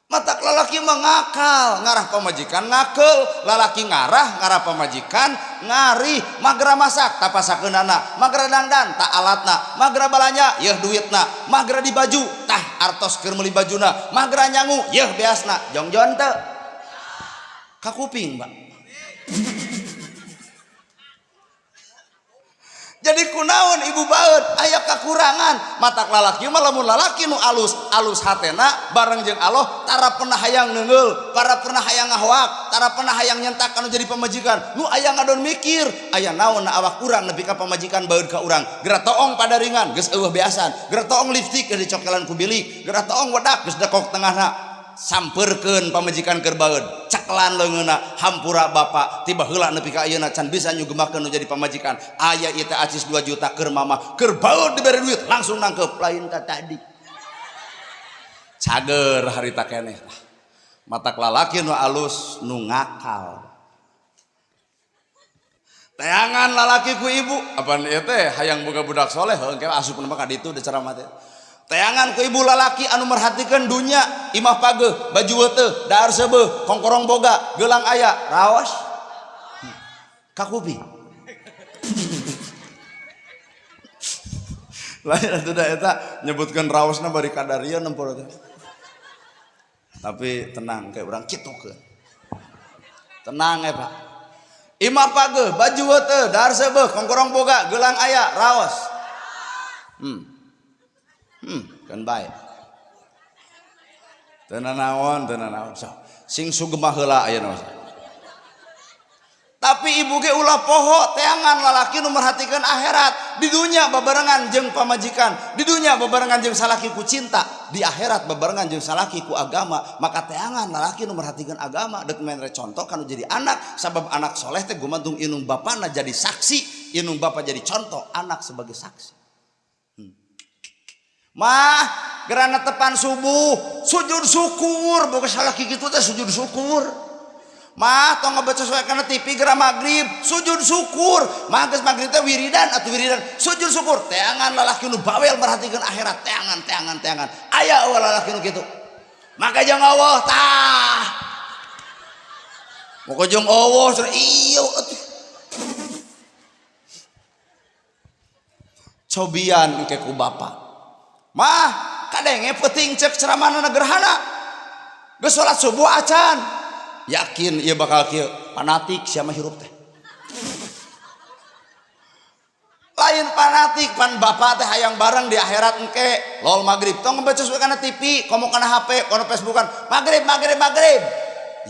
Matak lalaki mengakal, ngarah pamajikan ngakeul, lalaki ngarah, ngarah pamajikan ngarih. Mah geura masak, tak pasakeunana, mah geura dangdan, tak alatna, mah geura balanja, yeuh duitna, mah geura di baju, tah artos keur meuli bajuna, mah geura nyangu, yeuh beasna, jongjon teu? Ka kuping, Pak. Jadi kunaon ibu baeud aya kakurangan. Matak lalaki mah lamun lalaki nu alus, alus hatena bareng jeung Allah, tara pernah hayang neungeul, tara pernah hayang ngahoak, tara pernah hayang nyentak anu jadi pamajikan. Nu aya ngadon mikir, aya naon na awak urang nepi ka pamajikan baeud ka urang. Geura toong padaringan geus eueuh beasan, geura toong lipstik geus dicokelan ku bilik, geura toong wedak geus dekok tengahna. Sampeurkeun pamajikan keur baeud, ceklan leungeunna, hampura bapak, tiba heula nepi ka ayeuna can bisa nyugemakeun nu jadi pamajikan. Aya ieu teh acis 2 juta keur mama, keur baeud dibere duit langsung nangkep, lain ka tadi. Cager harita keneh. Matak lalaki nu alus nu ngakal. Teangan lalaki ku ibu, apaan ieu teh hayang boga budak soleh, heuh engke asup mah ka ditu da ceramah teh. Teangan ku ibu lalaki anu merhatikan dunya, imah pageuh, baju weuteuh, dahar seubeuh, kongkorong boga, gelang aya, raos. Ka kuping. Lain atuh da eta nyebutkeun raosna bari kadaria nempor teh. Tapi tenang kayak urang kitukeun. Tenang ya Pak. Imah pageuh, baju weuteuh, dahar seubeuh, kongkorong boga, gelang aya, raos. Kan baik. Teu nanaon, teu nanaon. Sok, sing sugemah heula ayeuna mah. Tapi ibu ge ulah poho teangan lalaki nu merhatikeun akhirat. Di dunya babarengan jeung pamajikan, di dunya babarengan jeung salaki ku cinta, di akhirat babarengan jeung salaki ku agama. Maka teangan lalaki nu merhatikeun agama deuk mere contoh kanu jadi anak, sabab anak soleh teh gumantung inung bapana jadi saksi, inung bapa jadi contoh, anak sebagai saksi. Mah gerana tepan subuh sujud syukur, boga salaki kitu teh sujud syukur. Mah tong ngabaca soe kana TV geura magrib sujud syukur. Mah geus magrib teh wiridan atuh wiridan sujud syukur. Teangan lalaki nu bawel merhatikeun akhirat, teangan teangan teangan. Aya eueuh lalaki nu kitu. Maka jeung eueuh tah. Moga jeung eueuh cenah ieu atuh. Cobian engke ku bapa. Mah kadenge peuting cek ceramahna gerhana. Geus salat subuh acan. Yakin ieu bakal kieu, fanatik sia mah hirup teh. Lain fanatik pan bapak teh hayang bareng di akhirat engke. Lol magrib tong ngebaca suwe kana TV, komo kana HP, kono Facebookan. Magrib magrib magrib.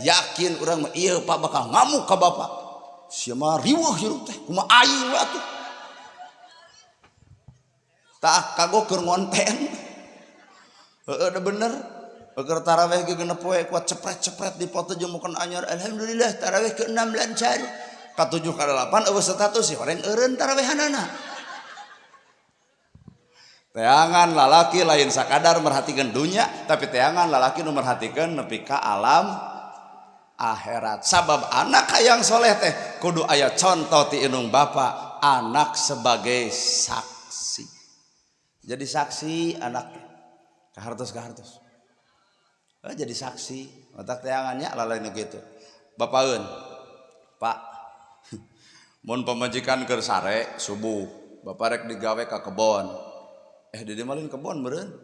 Yakin urang mah ieu pak bakal ngamuk ka bapak. Sia mah riweuh hirup teh, kumaha aing we atuh. Tah kagok keur ngonten. Heeh da bener. Keur taraweh ge genep poe kuat cepret-cepret dipoto jeung mukan anyar. Alhamdulillah taraweh ke-6 lancar. Ka-7 ka-8 eueuh status si horeng eureun tarawehanana. Teangan lalaki lain sakadar merhatikeun dunya, tapi teangan lalaki nu merhatikeun nepi ka alam akhirat. Sabab anak hayang soleh teh kudu aya contoh ti inung bapa, anak sebagai saksi. Jadi saksi anak kahartos-kahartos. Oh, jadi saksi, otak teangannya lalain gitu. Bapaeun, Pak, mun pamajikan keur sare subuh, bapak rek digawe ka kebon. Di dieu mah lain kebon meureun.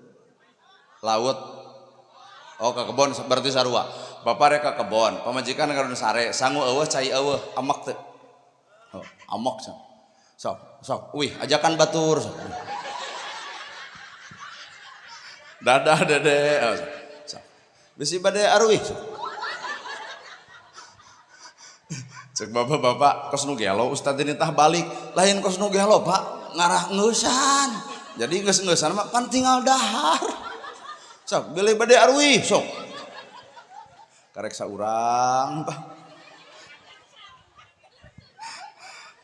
Laut. Oh, ka kebon berarti sarua. Bapak rek ka kebon, pamajikan keur sare, sangu eueuh cai eueuh, amak teu. Oh, amak sok. Sok, sok, wih, ajakan batur sok. Dadah dede. Oh, sok. Bisi bade aruih. Cek bapak-bapak kos nu gelo ustad ini tah balik, lain kos nu gelo Pak, ngarah ngeusan. Jadi geus-ngeusan mah pan tinggal dahar. Sok bilih bade aruih sok. Karek saurang Pak.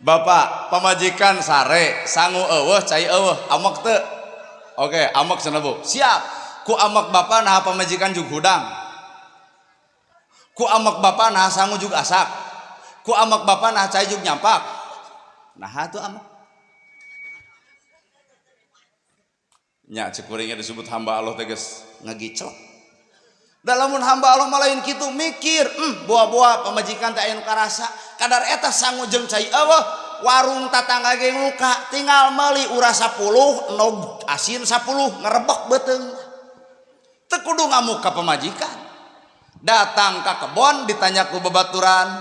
Bapak pamajikan sare sangu eueuh cai eueuh amek teu. Oke, amek cenah Bu. Siap. Ku amek bapak nah pamajikan jug hudang. Ku amek bapak nah sangu jug asak. Ku amek bapak nah cai jug nyampak. Nah atuh amek. Nya cek kuringnya disebut hamba Allah teh geus ngagiclek. Da lamun hamba Allah mah lain kitu mikir, boa-boa pamajikan teh aya nu karasa, kadar eta sangu jeung cai eueuh, warung tatangga ge muka, tinggal meuli uras 10, endog asin 10, ngerebek beuteung. Teu kudu ngamuk ka pamajikan. Datang ka kebon ditanya ku babaturan,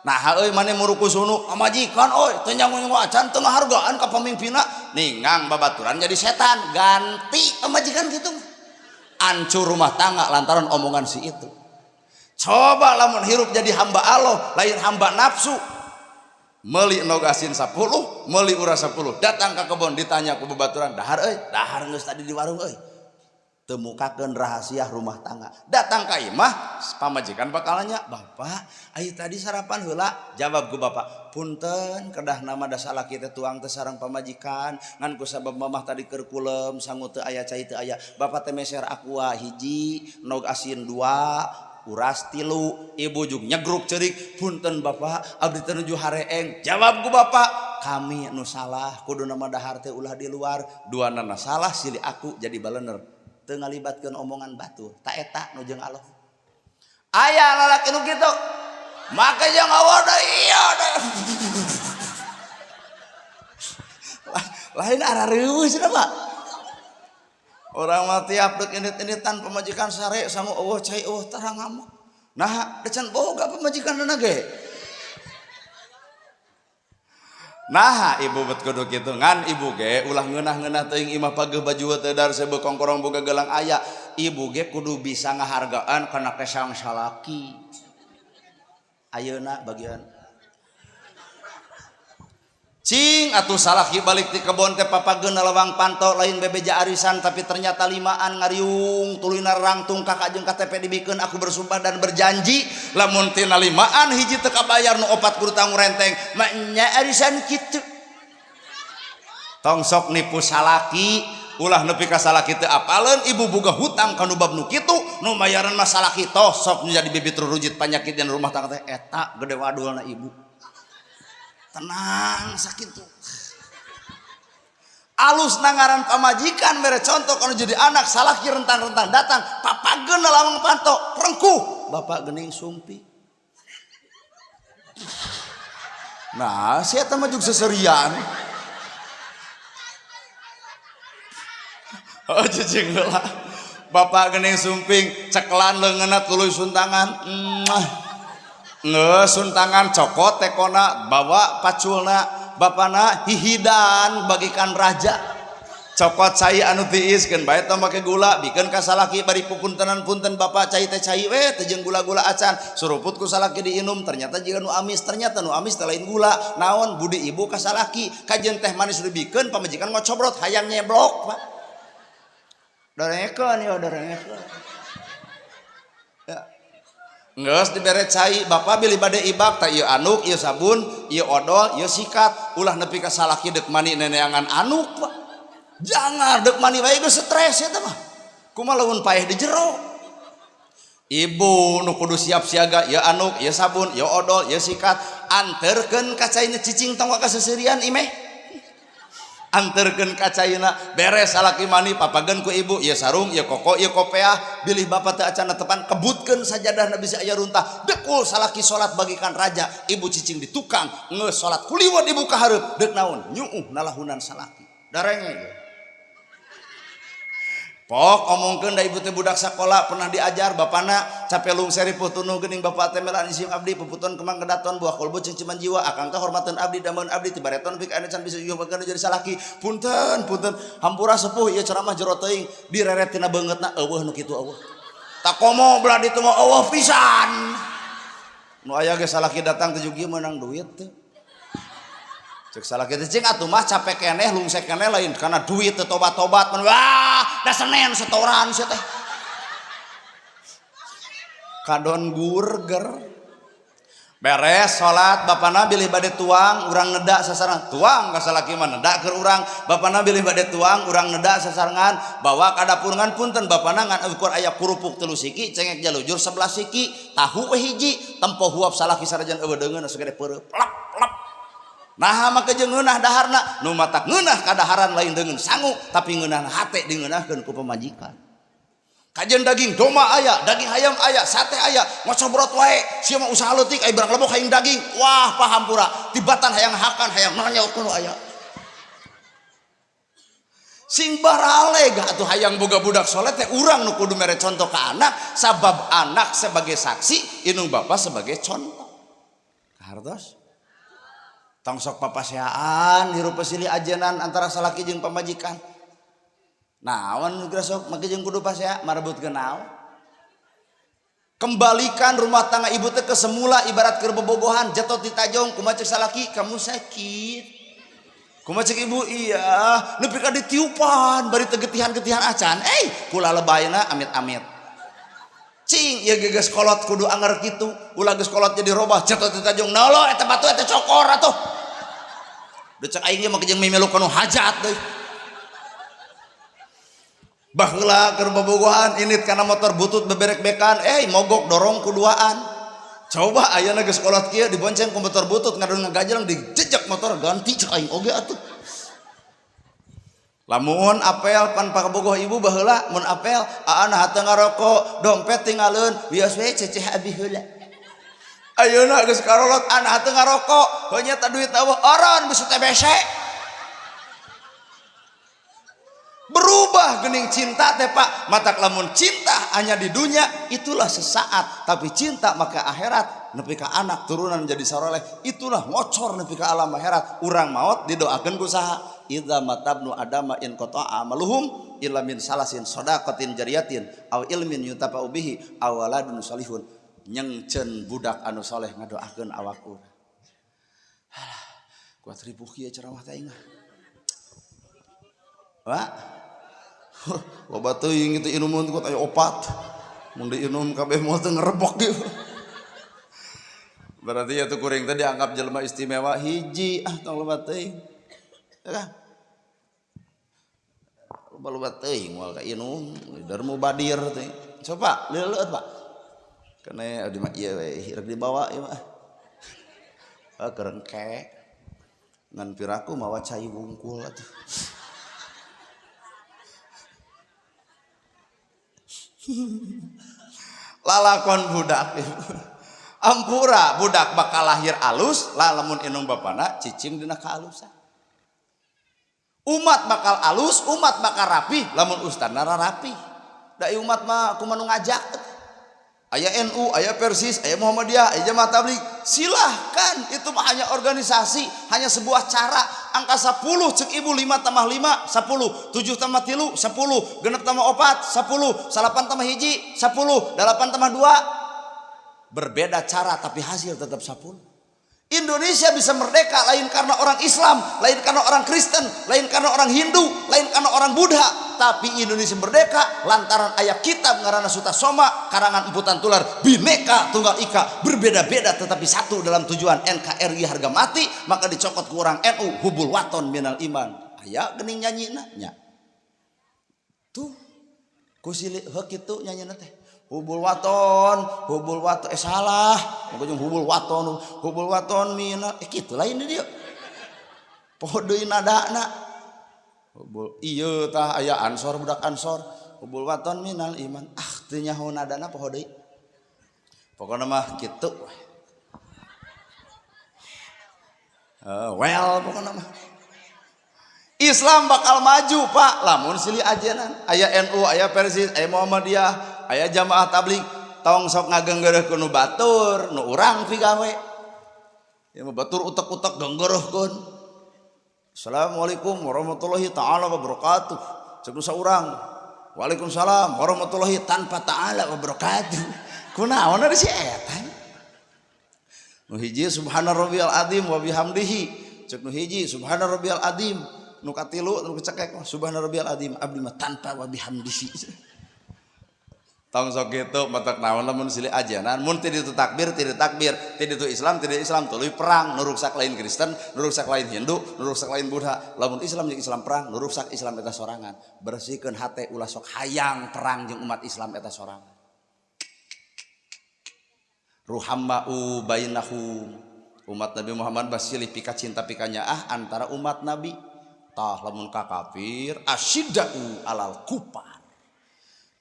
nah euy maneh muruku sunu pamajikan euy teu nyangu-nyangu acan teu ngahargaan ka pamimpinna, ningang babaturan jadi setan, ganti pamajikan kitu. Hancur rumah tangga lantaran omongan si itu. Coba lamun hirup jadi hamba Allah, lain hamba nafsu. Meuli endog asin 10, meuli uras 10, datang ka kebon ditanya ku babaturan, dahar euy, dahar geus tadi di warung euy. Temukakeun rahasia rumah tangga. Datang ka imah, pamajikan bakal nanya, "Bapak, ayo tadi sarapan heula?" Jawab ku bapak, "Punten, kedah nama da salaki teh tuang teh sareng pamajikan, ngan ku sabab mamah tadi keur kulem, sangu teu aya cai teu aya. Bapak teh meser aqua hiji, endog asin 2, uras 3." Ibu jug nyegruk ceurik, "Punten bapak, abdi teh nuju hareeng." Jawab ku bapak, "Kami nu salah, kudu nama dahar teh ulah di luar, duanana salah silih aku jadi balener." Teu ngalibatkeun omongan batur, ta eta nu jeung Allah. Aya lalaki nu kitu. Make jeung awada iya da. Lain arareueuh cenah Pak. Orang mah tiap deuk indit-inditan pamajikan sare sangu eueuh cai eueuh tarang ngamuk. Nah, da can boga pamajikanna ge. Nah, ibu bet kudu kitu ngan ibu ge ulah ngeunah-ngeunah teuing imah pageuh baju teu dar sebeu kongkorong boga gelang aya. Ibu ge kudu bisa ngahargaan kana kesang salaki. Ayeuna bagian cing atuh salaki balik ti kebon teh papageuna lawang panto lain bebeja arisan tapi ternyata limaan ngariung tuluy narangtung kakak jeung KTP dibikeun. Aku bersumpah dan berjanji lamun tina limaan hiji teu kabayar nu opat kudu tanggung renteng nya arisan kitu. Tong sok nipu salaki, ulah nepi ka salaki teu apaleun ibu boga hutang kanu bab nu kitu nu mayaran mah salaki toh sok jadi bibit rurujit panyakit dina rumah tangga teh eta gede wadulna ibu. Tenang sakitu. Alus nangaran pamajikan mere contoh kalau jadi anak salaki rentang-rentang datang papageun lawang panto rengkuh bapak geuning sumpi. Nah, si eta mah jeung seserian. Oh cicing heula. Bapak geuning sumping cekelan leungeunna tuluy suntangan. Muah. Nge suntangan cokot tekona bawa paculna bapana hihidan bagikan raja. Cokot cai anu tiis keun bae tong make gula bikeun ka salaki bari pupuntenan punten bapak cai teh cai we teh jeung gula-gula acan suruput ku salaki diinum ternyata jiga nu amis ternyata nu amis teh lain gula naon budi ibu ka salaki kajeun teh manis dibikeun pamajikan ngocobrot hayang nyeblok Pak. Dorengekeun yo dorengekeun. Ya. Geus dibere cai bapak bilih bade ibak tah ieu anuk ieu sabun ieu odol ieu sikat ulah nepi ka salaki deuk mani neneangan anuk Pak. Jangan deuk mani wae geus stres eta mah. Kumaha lamun paeh di jero. Ibu nu kudu siap siaga ieu anuk ieu sabun ieu odol ieu sikat anterkeun ka caina cicing tong ka seserian imeh. Anterkeun ka caina beres salaki mani papageun ku ibu ieu sarung ieu koko ieu kopeah bilih bapak teu acan tepan kebutkeun sajadahna bisi aya runtah dekul salaki salat bagikan raja ibu cicing di tukang geus salat kuliwot ibu ka hareup deuk naon nyuuh nalahunan salaki darenge. Pok omongkeun da ibu teh budak sakola pernah diajar bapana capelung seripuh tunuh geuning bapak teh melan isim abdi puputon kemang kedaton buah kolbu cengciman jiwa akang teh hormateun abdi dameun abdi tibareton pik anu can bisa juga jadi salaki punten punten hampura sepuh ieu ceramah jero teuing direret tina beungeutna eueuh nu kitu eueuh takomo belah ditu mah eueuh pisan nu aya ge salaki datang teh jugi meunang duit teh. Cek salaki teh cing atuh mah capek keneh lungsek keneh lain karena duit teh tobat-tobat wah da Senen setoran sia teh. Kadon gurger. Beres salat, bapana bilih bade tuang, urang neda sasarengan. Tuang ka salaki mah neda keur urang. Bapana bilih bade tuang, urang neda sasarengan, bawa ka dapur ngan punten bapana ngan ukur aya kurupuk 3 siki, cengek jalujur 11 siki, tahu we hiji, tempo huap salaki sarajan eueuh deungeun sagede peureuh. Plep plep. Naha make jeung ngeunah daharna, nu matak ngeunah kadaharan lain deungeun sangu, tapi ngeunah hate dingeunahkeun ku pamajikan. Kajian daging domba aya, daging hayam aya, sate aya, ngocobrot wae, sia mah usaha leutik aya barang lebok hayang daging. Wah, paham pura. Tibatan hayang hakan, hayang nanya kuno aya. Sing baraleg atuh hayang boga budak soleh teh urang nu kudu mere contoh ka anak, sabab anak sebagai saksi, indung bapa sebagai contoh. Kahartos? Tong sok papaseaan hirup silih ajenan antara salaki jeung pamajikan. Naon geus sok make jeung kudu pasea marebutkeun naon? Kembalikan rumah tangga ibu teh ke semula ibarat keur bobogohan jatuh di tajong kumaha cek salaki kamu sakit. Kumaha cek ibu iya nepi ka ditiupan bari teu getihan-getihan acan. Kula lebayna amit-amit. Cing ieu geus kolot kudu anger kitu ulah geus kolot jadi robah jatuh di tajong nolo eta batu eta cokor atuh. Da cek aing ge make jeung mimilu kanu hajat deui. Baheula keur bobogohan init kana motor butut beberek-bekan mogok dorong kuduaan. Coba ayeuna geus kolot kieu dibonceng ku motor butut ngadon ngagajleng dijejek motor ganti cek aing oge atuh. Lamun apel pan pakabogoh ibu baheula mun apel aana hate ngarokok dompet tinggalkeun wios we ceceh abi heula. Ayeuna geus karolot ana hate ngarokok heuh nya ta duit eueuh oron bisa TBC. Berubah gening cinta teh Pak, matak lamun cinta hanya di dunia itulah sesaat, tapi cinta maka akhirat nepi ka anak turunan jadi saroleh itulah ngocor nepi ka alam akhirat. Urang maot didoakeun ku saha? Idza matabnu adama in qata'a amaluhum illa min salasin shadaqatin jariyatin aw ilmin yuntafa'u bihi aw waladun salihun. Nyengceun budak anu soleh ngadoakeun awak urang. Halah, kuat ripuh kieu ceramah teh aing. Pak, loba teuing itu inumun kuat aya opat. Mun diinum kabeh moal teu ngerebok ieu. Berarti ya tuh kuring teh dianggap jelema istimewa hiji ah tong loba teuing. Ya kan? Loba-loba teuing moal ka inum, darmu badir teh. Coba leuleut Pak. Kene abdi mah ieu we rek dibawa ieu mah. Ah kerengke. Ngan piraku mawa cai wungkul atuh. Lalakon budak ampura budak bakal lahir alus lamun indung bapana cicing dina kaalusan. Umat bakal alus, umat bakal rapih lamun ustadna rapih. Da umat mah kumaha nu ngajak. Aya NU, aya Persis, aya Muhammadiyah, aya Jamaah Tabligh. Silahkan, itu mah hanya organisasi, hanya sebuah cara. Angka 10 cek ibu 5 tambah 5 10, 7 tambah 3 10, 6 tambah 4 10, 9 tambah 1 10, 8 tambah 2. Berbeda cara tapi hasil tetap 10. Indonesia bisa merdeka lain karena orang Islam, lain karena orang Kristen, lain karena orang Hindu, lain karena orang Buddha, tapi Indonesia merdeka lantaran ayat kitab ngaranna Suta Soma karangan Emputan Tular Bhinneka Tunggal Ika, berbeda-beda tetapi satu dalam tujuan NKRI harga mati, maka dicokot ku orang NU hubul waton minal iman. Aya geuning nyanyina nya. Tuh ku silih heuk kitu nyanyina teh. Hubul waton, salah. Maka jeung hubul waton mina, kitu lain di dieu. Poho deui nadana. Hubul ieu tah aya ansor budak ansor. Hubul waton minal iman. Ah teu nyaho nadana poho deui. Pokona mah kitu. Well pokona mah. Islam bakal maju Pak lamun silih ajenan. Aya NU, aya Persis, aya Muhammadiyah, aya jamaah tabligh, tong sok ngagenggereuh nu batur, nu urang pigawe. Ya mah batur utek-utek genggereuhkeun. Assalamualaikum warahmatullahi taala wabarakatuh. Cek nu saurang. Waalaikumsalam warahmatullahi tanpa taala wabarakatuh. Kunaon ari si eta? Nu hiji subhana rabbiyal azim wa bihamdihi. Cek nu hiji subhana rabbiyal azim. Nu katilu nu kecekek subhana rabbiyal azim abdi mah tanpa wa bihamdihi. Tong sok kitu, matak naon lamun silih ajenan, mun ti ditu takbir, ti ditu takbir, ti ditu Islam, ti ditu Islam, tuluy perang, nu ruksak lain Kristen, nu ruksak lain Hindu, nu ruksak lain Buddha. Lamun Islam jeung Islam perang, nu ruksak Islam eta sorangan. Bersihkeun hate, ulah sok hayang perang jeung umat Islam eta sorangan. Ruhamau bainahum. Umat Nabi Muhammad basilih pika cinta pikanya ah antara umat Nabi. Tah lamun ka kafir asyiddau alal kufar.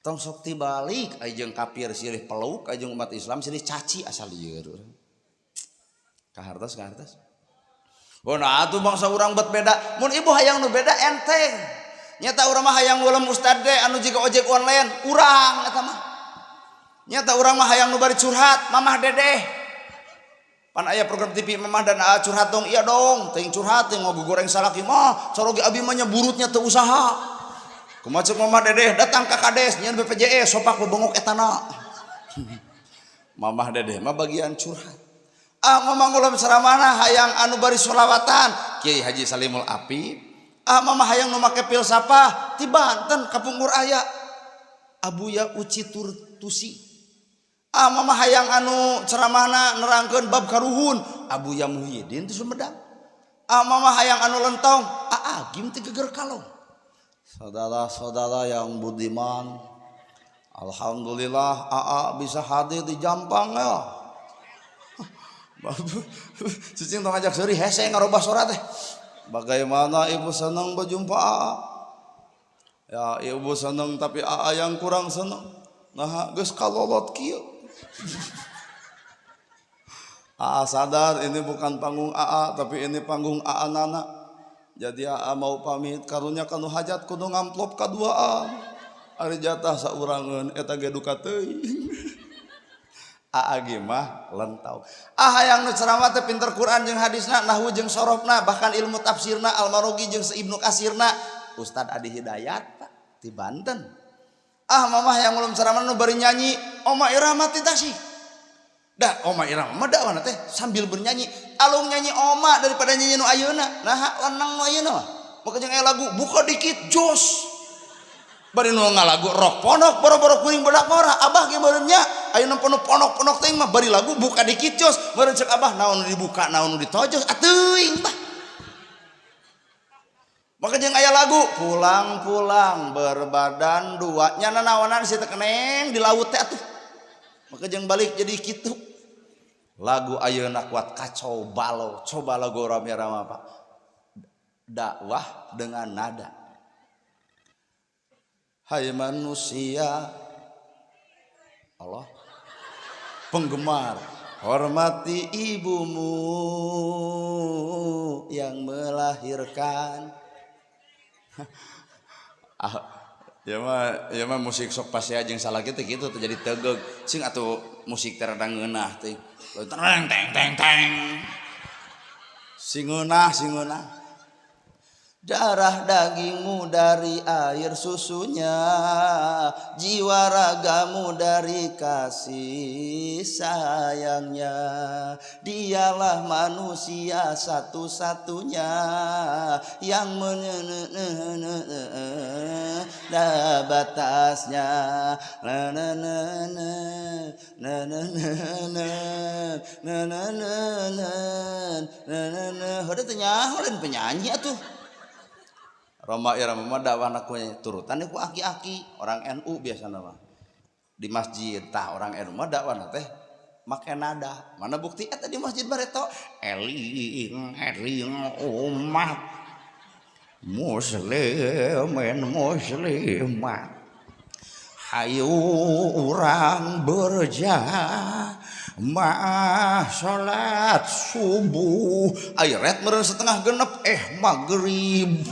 Tong sok tibalik, ai jeung kafir silih peluk, ai jeung umat Islam silih caci, asal lieur urang. Kahartos kahartos. Oh, nah atuh bangsa urang bet beda. Mun ibu hayang nu beda enteng. Nyata urang mah hayang ulem ustad teh anu jiga ojek online, urang eta mah. Nyata urang mah hayang nu bari curhat, Mamah Dedeh. Pan aya program TV Mamah dan Aa curhat dong, iya dong, teuing curhat teuing ngagogoreng salaki mah, caroge abi mah nya burutnya teu usaha. Kumaha ceuk Mamah Dedeh, datang ka kades nyieun BPJS sopak bebengok etana. Mamah Dedeh mah bagian curhat. Ah, mamah ngulem ceramahna hayang anu bari sholawatan, Kiai Haji Salimul Api. Ah, mamah hayang nu make filsafah ti Banten kapungkur aya Abuya Uci Turtusi. Ah, mamah hayang anu ceramahna nerangkeun bab karuhun, Abuya Muhyiddin ti Sumedang. Ah, mamah hayang anu lentong, Aa Gim ti Geger Kalong. Saudara-saudara yang budiman, alhamdulillah AA bisa hadir di Jampang ya. Cicing tong ajak seuri, hese ngarobah sora teh. Bagaimana ibu senang berjumpa AA? Ya, ibu senang, tapi AA yang kurang senang. Nah, geus kalolot kieu. AA sadar ini bukan panggung AA, tapi ini panggung AA Nana. Jadi AA mau pamit, karunya kanu hajat kudu ngamplop kaduaan. Ari jatah saurangeun eta ge duka teuing. AA ge mah lentau. Ah, hayang nu ceramah teh pinter Quran jeung hadisna, nahwu jeung sorofna, bahkan ilmu tafsirna, Al-Marogi jeung Ibnu Kasirna. Ustad Adi Hidayat, Pak, di Banten. Ah, mamah yang belum ceramah nu bari nyanyi, Oma Irama ti Tasik. Dah Oma Irama mah dakwana teh sambil bernyanyi. Alung nyanyi Oma daripada nyanyi nu ayeuna. Nah, lenang nu ayeuna mah. Maka jeung aya lagu buka dikit jos. Bari nu ngalagu rok ponok boro-boro kuring bedak ngora, abah ge meureun nya ayeuna ponok-ponok teh mah bari lagu buka dikit jos. Meureun ceuk abah naon nu dibuka naon nu ditojos atuing bah. Maka jeung aya lagu pulang-pulang berbadan dua nya nanaonan si teh keneng di laut teh atuh. Maka jeung balik jadi kitu. Lagu ayeuna kuat kacau balau, coba lagu rame-rame apa? Dakwah dengan nada. Hai manusia, Allah penggemar, hormati ibumu yang melahirkan. Ah, ya mah musik sok pasti aja yang salah gitu gitu terjadi tegeg sing atau musik teh rada ngeunah teh teng teng teng teng sing ngeunah sing ngeunah. Darah dagingmu dari air susunya, jiwa ragamu dari kasih sayangnya. Dialah manusia satu-satunya yang menene batasnya. Na na na na na na na na na na na na na na. Heueuh teh nyaho lain penyanyi atuh. Roma Irama mah dakwahna ku turutan ku aki-aki orang NU biasana mah di masjid. Tah, orang NU mah dakwahna teh make nada. Mana bukti eta di masjid bareto eling eling umat muslimin muslimat, hayu urang berjamaah salat subuh, aya ret meureun 5.30 maghrib.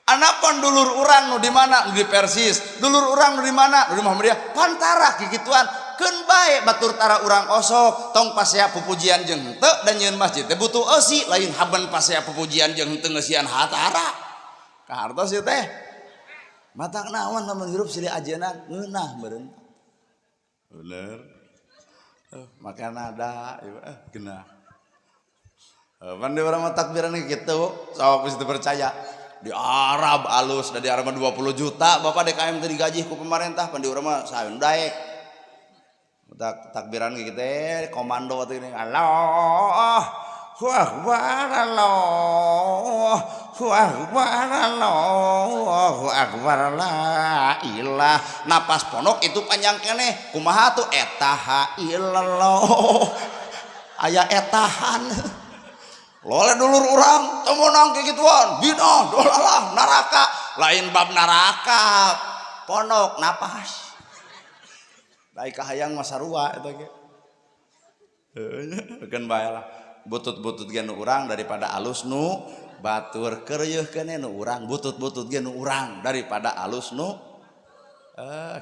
Anapun dulur urang nu di mana, nu di Persis, dulur urang nu di mana, nu di Muhammadiyah, pantara kikituan, keun bae batur tara urang osok, tong pasea pupujian jeung henteu dan nyieun masjid teh butuh eusi, lain haben pasea pupujian jeung henteu ngeusian hatara. Kahartos ieu teh. Matak naon lamun hirup silih ajenan ngeunah meureun. Bener. Make nada ieu geunah. Pan di urang mah takbiran kitu, sok geus teu percaya. Di Arab alus, da di Arab mah 20 juta bapak DKM teh digaji ku pemerintah, pan di urang mah saeun daek. Takbiran gitu teh komando atuh ini. Allahu akbar, Allahu akbar, Allahu akbar, la ilah. Napas ponok itu panjang keneh. Kumaha tuh eta ha illallah. Aya etahan. Lole dulur urang teu meunang kikituan, bina dolalah neraka, lain bab neraka. Ponok napas. Baik kahayang mah sarua eta ge. Heuh, keun bae lah. Butut-butut ge nu urang daripada alus nu batur, keureuh keneh nu urang, butut-butut ge nu urang daripada alus nu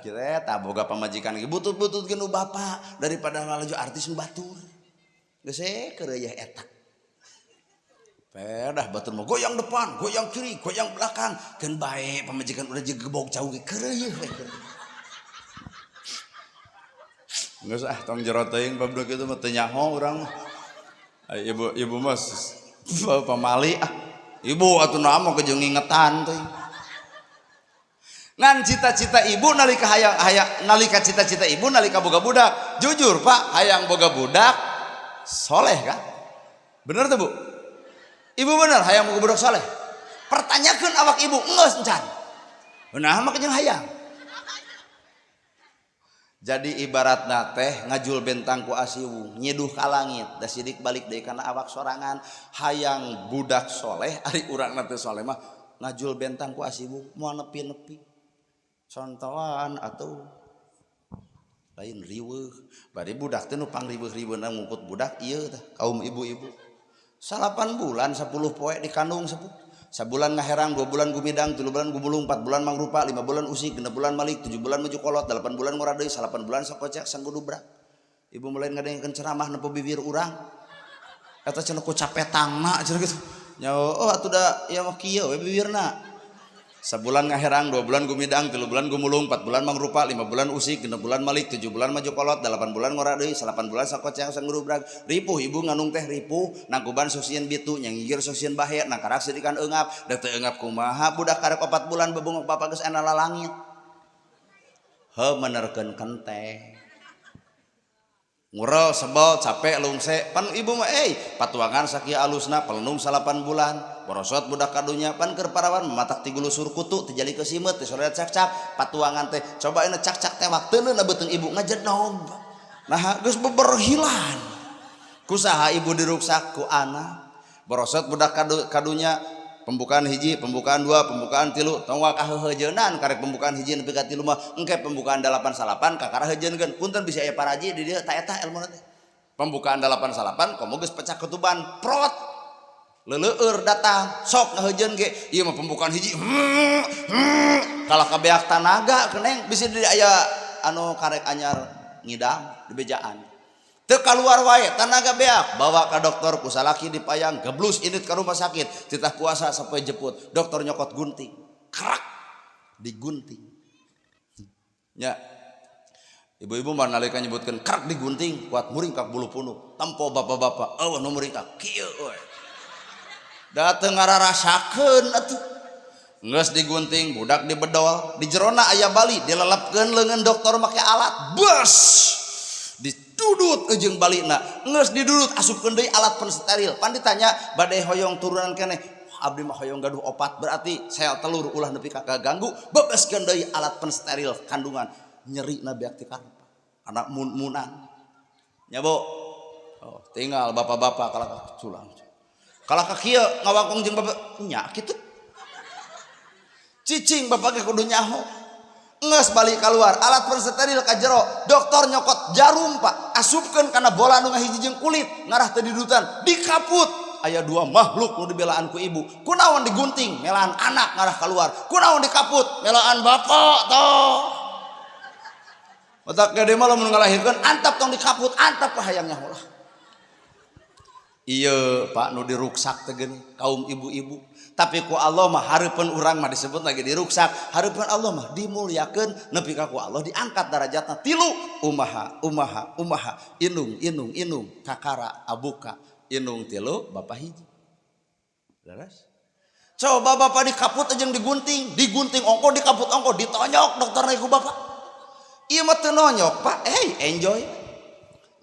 kitu eta boga pamajikan ge butut-butut ge nu bapa daripada lalajo artis nu batur. Geus keureuh eta. Pedah batur mah goyang depan, goyang kiri, goyang belakang, keun bae pamajikan udah jeung gebog jauh ge keureuh we keureuh. Geus ah tong jero teuing bab nu kitu mah teu nyaho urang mah. Ibu ibu mah pamali ah. Ibu atuh naon mah jeung ngingetan teuing. Ngan cita-cita ibu nalika hayang hayang nalika cita-cita ibu nalika boga budak, jujur Pak, hayang boga budak soleh kan? Bener tuh Bu? Ibu bener hayang boga budak soleh? Pertanyakeun awak ibu geus encan. Nah mah jeung hayang. Jadi ibaratna teh ngajul bentang ku asiwung, nyiduh ka langit, da sidik balik deui kana awak sorangan, hayang budak soleh, ari urangna teh soleh mah ngajul bentang ku asiwung, moal nepi-nepi. Contohan atuh lain riweuh, bari budak teh nu pangriweuh-riweuhna ngungkut budak ieu teh kaum ibu-ibu. 8 bulan 10 poe dikandung sepuh. Sabulan ngaherang, 2 bulan gumidang, 3 bulan gumulung, 4 bulan mangrupa, 5 bulan usik, 6 bulan malik, 7 bulan maju kolot, 8 bulan ngora deui, 8 bulan sakocak sanggudubrak. Ibu mulai ngadengkeun ceramah nempo bibir urang. Eta cenah ku capetangna cenah kitu. Nya oh atuh da ieu mah kieu we bibirna. Sabulan ngaherang, 2 bulan gumidang, 3 bulan gumulung, 4 bulan mangrupa, 5 bulan usik, 6 bulan malik, 7 bulan maju kolot, 8 bulan ngora deui, 8 bulan sakocak sanggudubrak. Ripuh ibu nganung teh ripuh, nangkuban sok sieun bitu, nyangigir sok sieun bahe, nangkarak seudikan eungap, da teu eungap kumaha budak karek 4 bulan bebongok bapak geus ena lalangit. Heuh menerkeun kenteh. Ngurel, sebel, capek, lungse, pan ibu mah patuangan sakieu alusna, pelendung 8 bulan, borosot budak kadunya, pan keur parawan matak tigulusur kutu, teu jadi kesimeut, teu soreat cak-cak, patuangan teh, coba ini cak-cak teh wakteuna beuteung ibu ngajedog. Nah, geus beberhilan. Kusaha ibu diruksak ku anak. Borosot budak kadunya, pembukaan hiji, pembukaan 2, pembukaan 3, tong waka heuheujeunnan karek pembukaan hiji nepi ka 3 mah engke pembukaan 8 salapan kakara heujeunkeun. Punten bisi aya paraji di dieu ta eta elmuna teh. Pembukaan 8 salapan komo geus pecah ketuban, prot. Leuleueur datang, sok ngaheujeun ge. Ieu mah pembukaan hiji. Kalah kabeak tanaga keneng bisi di aya anu karek anyar ngidam di bejaan. Teu kaluar wae tanaga beak, bawa ka dokter ku salaki dipayang, geblus indit ka rumah sakit, titah puasa sampai jeput, dokter nyokot gunting, kerak digunting. Ya. Ibu-ibu mah nalika nyebutkeun kerak digunting, kuat muringkak bulu punuk, tempo bapak-bapak, eueuh nu muringkak kieu we. Da teu ngararasakeun atuh. Geus digunting, budak dibedol, di jerona aya bali, dilelepkeun leungeun dokter make alat, bus. Didudut jeung balina, geus didudut asupkeun deui alat pensteril. Pan ditanya bade hoyong turunan keneh, abdi mah hoyong gaduh 4, berarti sel telur ulah nepi ka kaganggu, bebaskeun deui alat pensteril kandungan. Nyerina beak ti karep. Anak mun-munan. Nya Bu. Oh, tinggal bapak-bapak kalah culang. Kalah ka kieu ngawangkong jeung bapak nya kitu. Cicing bapak ge kudu nyaho. Geus balik keluar, alat pensteril ka jero, dokter nyokot jarum Pak, asupkeun kana bola nu ngahiji jeung kulit, ngarah teu didudutan, dikaput. Aya 2 makhluk nu dibelaan ku ibu. Kunaon digunting, melaan anak ngarah keluar. Kunaon dikaput, melaan bapak toh. Otak gede mah lamun ngalahirkeun antap tong dikaput, antap lah hayang nyaho lah. Iya Pak nu diruksak teh geuning kaum ibu-ibu. Tapi ku Allah mah hareupeun urang mah disebut lagi diruksak, hareupeun Allah mah dimuliakeun nepi ka ku Allah diangkat darajatna 3, umaha umaha umaha, inung inung inung, kakara abuka, inung 3 bapa hiji. Leres? Coba bapak dikaput aja digunting, digunting ongko dikaput ongko ditonyok dokterna ku bapak. Ieu mah teu nonyok pak, hey enjoy.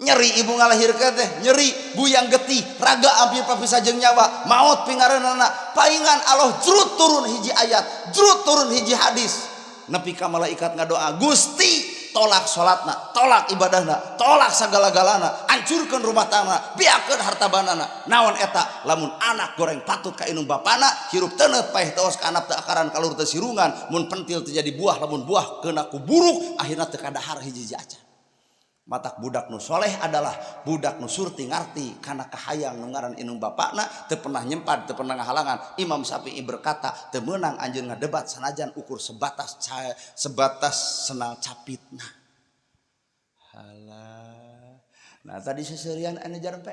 Nyeri ibu ngalahirkeun teh, nyeri buyang getih, raga hampir papisah jeung nyawa, maot pingareunana, paingan Allah jrut turun hiji ayat, jrut turun hiji hadis. Nepi ka malaikat ngadoa, Gusti tolak salatna, tolak ibadahna, tolak sagala-galana, hancurkeun rumah tangga, biakeun harta bandana. Naon eta? Lamun anak goreng patut ka indung bapana, hirup teuneut paeh teos ka anak teu akaran kalur teu sirungan, mun pentil teu jadi buah, lamun buah keuna ku buruk, akhirna teu kadahar hiji-hiji acan. Matak budak nu soleh adalah budak nu surti ngarti kana kahayang nu ngaran indung bapana, teu pernah nyempad, teu pernah ngahalangan. Imam Syafi'i berkata, teu meunang anjeun ngadebat sanajan ukur sebatas sebatas senal capitna. Halah. Nah tadi seserian anu jarempe.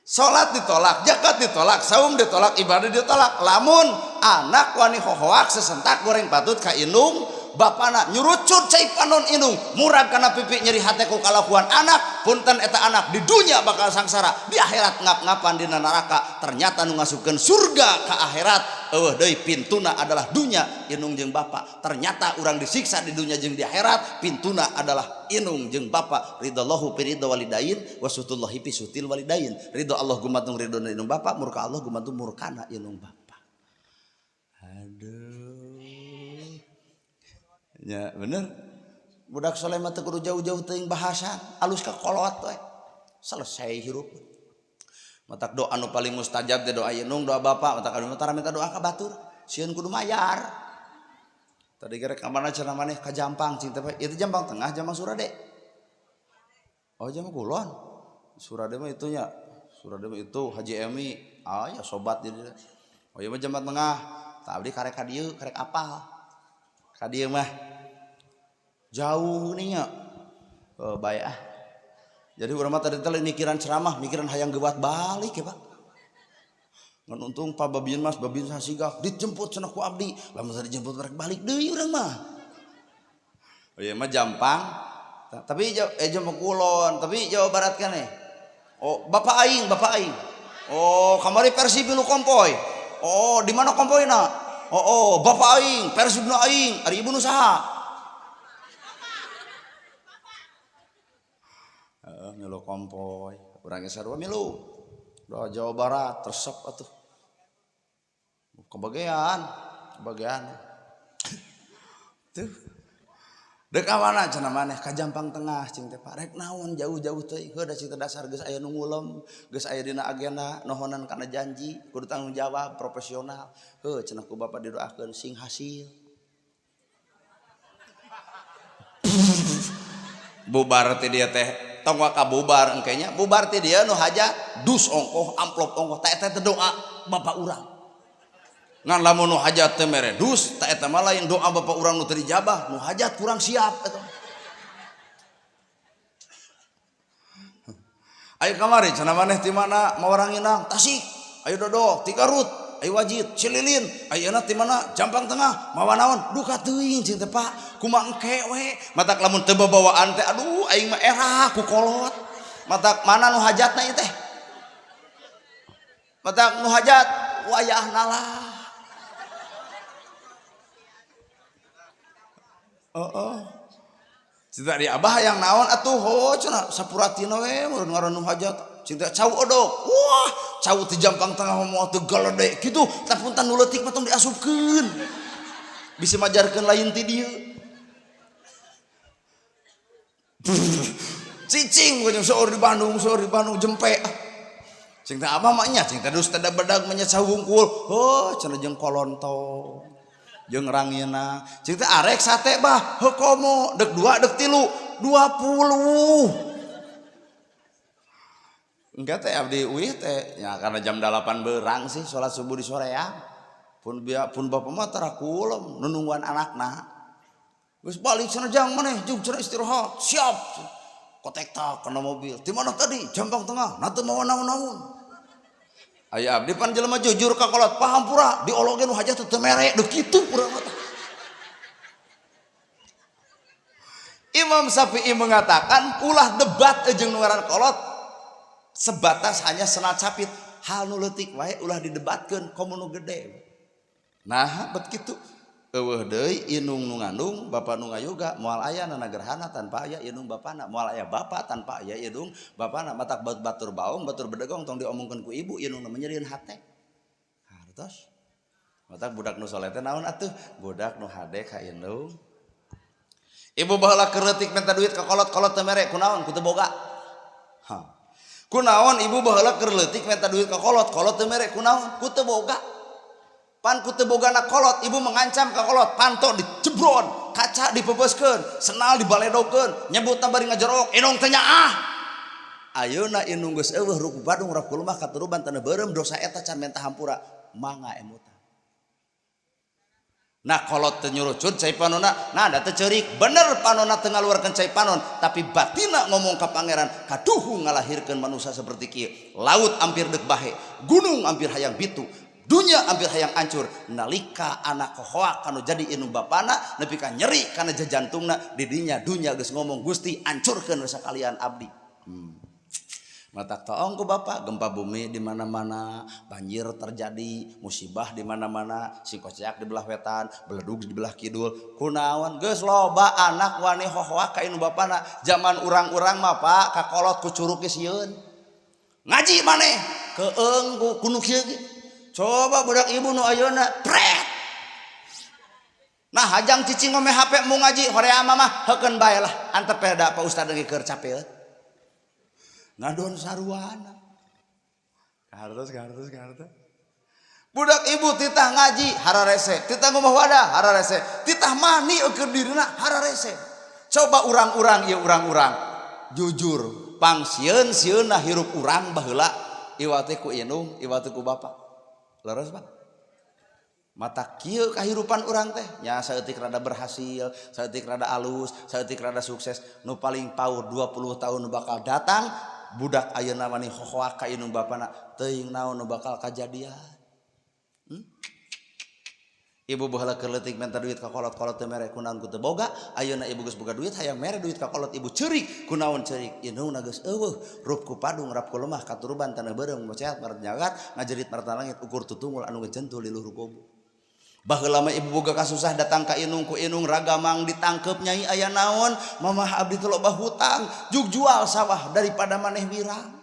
Salat ditolak, zakat ditolak, saum ditolak, ibadah ditolak. Lamun anak wani hohoak sesentak goreng patut ka indung bapana nyurucut cai panon indung murag kana pipi nyeri hate ku kalakuan anak, punten eta anak di dunia bakal sangsara, di akhirat ngap-ngapan dina neraka. Ternyata nu ngasupkeun surga ka akhirat eueuh deui pintuna adalah dunya indung jeung bapa. Ternyata urang disiksa di dunia jeung di akhirat pintuna adalah indung jeung bapa. Ridallahu fi ridha walidain wa sutullahi fi sutil walidain. Ridho Allah gumantung ridho indung bapa, murka Allah gumantung murkana indung bapa. Aduh. Ya bener. Budak soleh mah teu kudu jauh-jauh teuing bahasa, alus ka kolot we. Selesai hirup. Matak doa nu paling mustajab teh doa indung, doa bapak, matak anu tara minta doa ka batur, sieun kudu mayar. Tadi gerek ka mana cenah maneh ka Jampang cing teh, itu Jampang Tengah, Jampang Surade. Oh Jampang Kulon. Surade mah itunya. Surade mah itu Haji Emi. Ah ya sobat jadi. Oh ieu mah Jampang Tengah. Tah abdi karek ka dieu, karek apal. Ka dieu mah jauh nih nya. Oh, bae ah. Jadi urang mah tadi teh mikiran ceramah, mikiran hayang geuwat balik ya Pak. Ngan untung Pak Babin Mas, Babin Sasigah dijemput cenah ku abdi. Lamun tadi dijemput rek balik deui urang mah. Oh iya mah Jampang. Tapi Jampang Kulon, tapi Jawa Barat kan eh. Oh, bapak aing, bapak aing. Oh, kamari Persib lu kompoy. Oh, di mana kompoyna? Oh, oh, bapak aing, Persib nu aing, ari ibu nu saha? Milu kompoy, urang ge sarua milu. Doa Jawa Barat resep atuh. Kebagian, kebagian. Tuh. Dek ka mana cenah maneh ka Jampang Tengah cing teh Pak. Rek naon jauh-jauh teh. Heuh da cing teh dasar geus aya nu ngulem, geus aya dina agenda nohonan kana janji, kudu tanggung jawab profesional. Heuh cenah ku bapak didoakeun sing hasil. Bubar teh dia teh tong ka bubar engkenya bubar teh dia nu hajat dus ongkoh amplop ongkoh ta eta teh doa bapak urang. Ngan lamun nu hajat teh mere dus ta eta mah lain doa bapak urang nu teu dijabah, nu hajat kurang siap eta. Ayo kamari cenah maneh ti mana mawaranginang Tasik, ayo Dodo ti Garut, ayo Wajid Cililin, ayeuna ti mana Jampang Tengah mawa naon duka teuing cing teh Pak, kumaha engke we matak lamun teu babawaan teh aduh aing mah era ku kolot. Matak mana nu hajatna ieu teh? Matak nu hajat wayahna lah. Oh, oh. Cinta di abah yang naon atuh ho cenah sapuratina we mun ngaran nu hajat. Cinta cau odok. Wah, cau ti Jampang Tengah moal teu galede kitu, tapuntan nu leutik mah tong diasupkeun. Bisa majarkeun lain ti dieu. Cicing we seueur di Bandung, seueur di Bandung jempe. Cing teh abah mah nya cing teh dus teh bedag mah nya cau hungkul. Heuh cenah jeung kolontong. Jeung rangina. Cing teh arek sate bah, heuh komo dek 2 dek 3, 20. Enggak teh abdi uih teh ya karena jam 8 berang sih salat subuh di soreang. Pun bia pun bapak mah tara kulem nunungguan anakna. Geus balik cenah jang maneh jeung cenah istirahat, siap. Kotek tak kana mobil. Di mana tadi? Jampang Tengah. Na teu mawa naon-naon. Aya abdi pan jelema jujur ka kolot paham pura diologe nu hajat teu mere deuk kitu pura mah. Imam Syafi'i mengatakan ulah debat jeung nu ngaran kolot. Sebatas hanya senal capit, hal nu leutik wae ulah didebatkeun komo nu gede. Nah, bet kitu. Eueuh deui indung nu ngandung, bapa nu ngayoga, moal aya nana gerhana tanpa aya indung bapana, moal aya bapa tanpa aya indung bapana. Matak batur baong, batur bedegong tong diomongkeun ku ibu, indung nu nyerieun hate. Hartos. Matak budak nu soleh teh naon atuh? Budak nu hade ka indung. Ibu baheula keur leutik minta duit ka kolot, kolot teu mere, kunaon? Ku teu boga. Ha. Kunaon ibu baheula keur leutik minta duit ka kolot, kolot teu mere, kunaon? Ku teu boga. Pan ku teu bogana kolot, ibu mengancam ka kolot, panto dijebron, kaca dipeupeuskeun, senal dibaledokeun, nyebutna bari ngajerok, indung teh nyaah. Ayeuna indung geus eueuh ruku badung rap kulumah katuruban taneuh beureum dosa eta can menta hampura, mangga emutan. Nah kolot teu nyurucut cai panonna, nah da teu ceurik, bener panonna teu ngaluarkeun cai panon, tapi batina ngomong ka pangeran, kaduhu ngalahirkeun manusia seperti kieu. Laut hampir deuk bahe, gunung hampir hayang bitu, dunya hampir hayang hancur. Nalika anak kohoak kanu jadi indung bapana nepi ka nyeri kana jantungna, didinya dunya geus ngomong Gusti hancurkeun sakalian abdi. Matak toong ku bapak, gempa bumi di mana-mana, banjir terjadi, musibah di mana-mana, singkoceak di belah wetan, beledug di belah kidul. Kunaon geus loba anak wani hohoak ka indung bapana. Zaman urang-urang mah Pak ka kolot ku curug ge sieun. Ngaji maneh keeng ku nu kieu ge. Coba budak ibu nu ayeuna pret. Nah hajang cicing ngome HP mau ngaji horea mah heukeun bae lah antep da Pak Ustad lagi keur capek. Ngadon saruana. Kahartos kahartos kahartos. Budak ibu titah ngaji hararese, titah ngomah wadah hararese, titah mani keur dirina hararese. Coba urang-urang ieu urang-urang jujur pang sieun sieunna hirup urang baheula iwate ku indung, iwate ku bapak. Leres Pak? Mata kieu kahirupan urang teh nya saeutik rada berhasil, saeutik rada alus, saeutik rada sukses. Nu paling paur 20 tahun nu bakal datang budak ayeuna mani hohoak ka indung bapana, teuing naon nu bakal kajadian. Ibu baheula keur leutik minta duit ka kolot, kolot teu mere, kunaon? Ku teu boga. Ayeuna ibu geus boga duit hayang mere duit ka kolot, ibu ceurik. Kunaon ceurik? Indungna geus eueuh, rup ku padung rap ku lemah katuruban taneuh beureum moceat maret nyagat ngajerit marta langit ukur tutungul anu ngejentul di luhur gobu. Baheula mah ibu boga kasusah datang ka indung, ku indung ragamang ditangkep, nyai aya naon? Mamah abdi teh loba hutang, jug jual sawah daripada maneh wirang.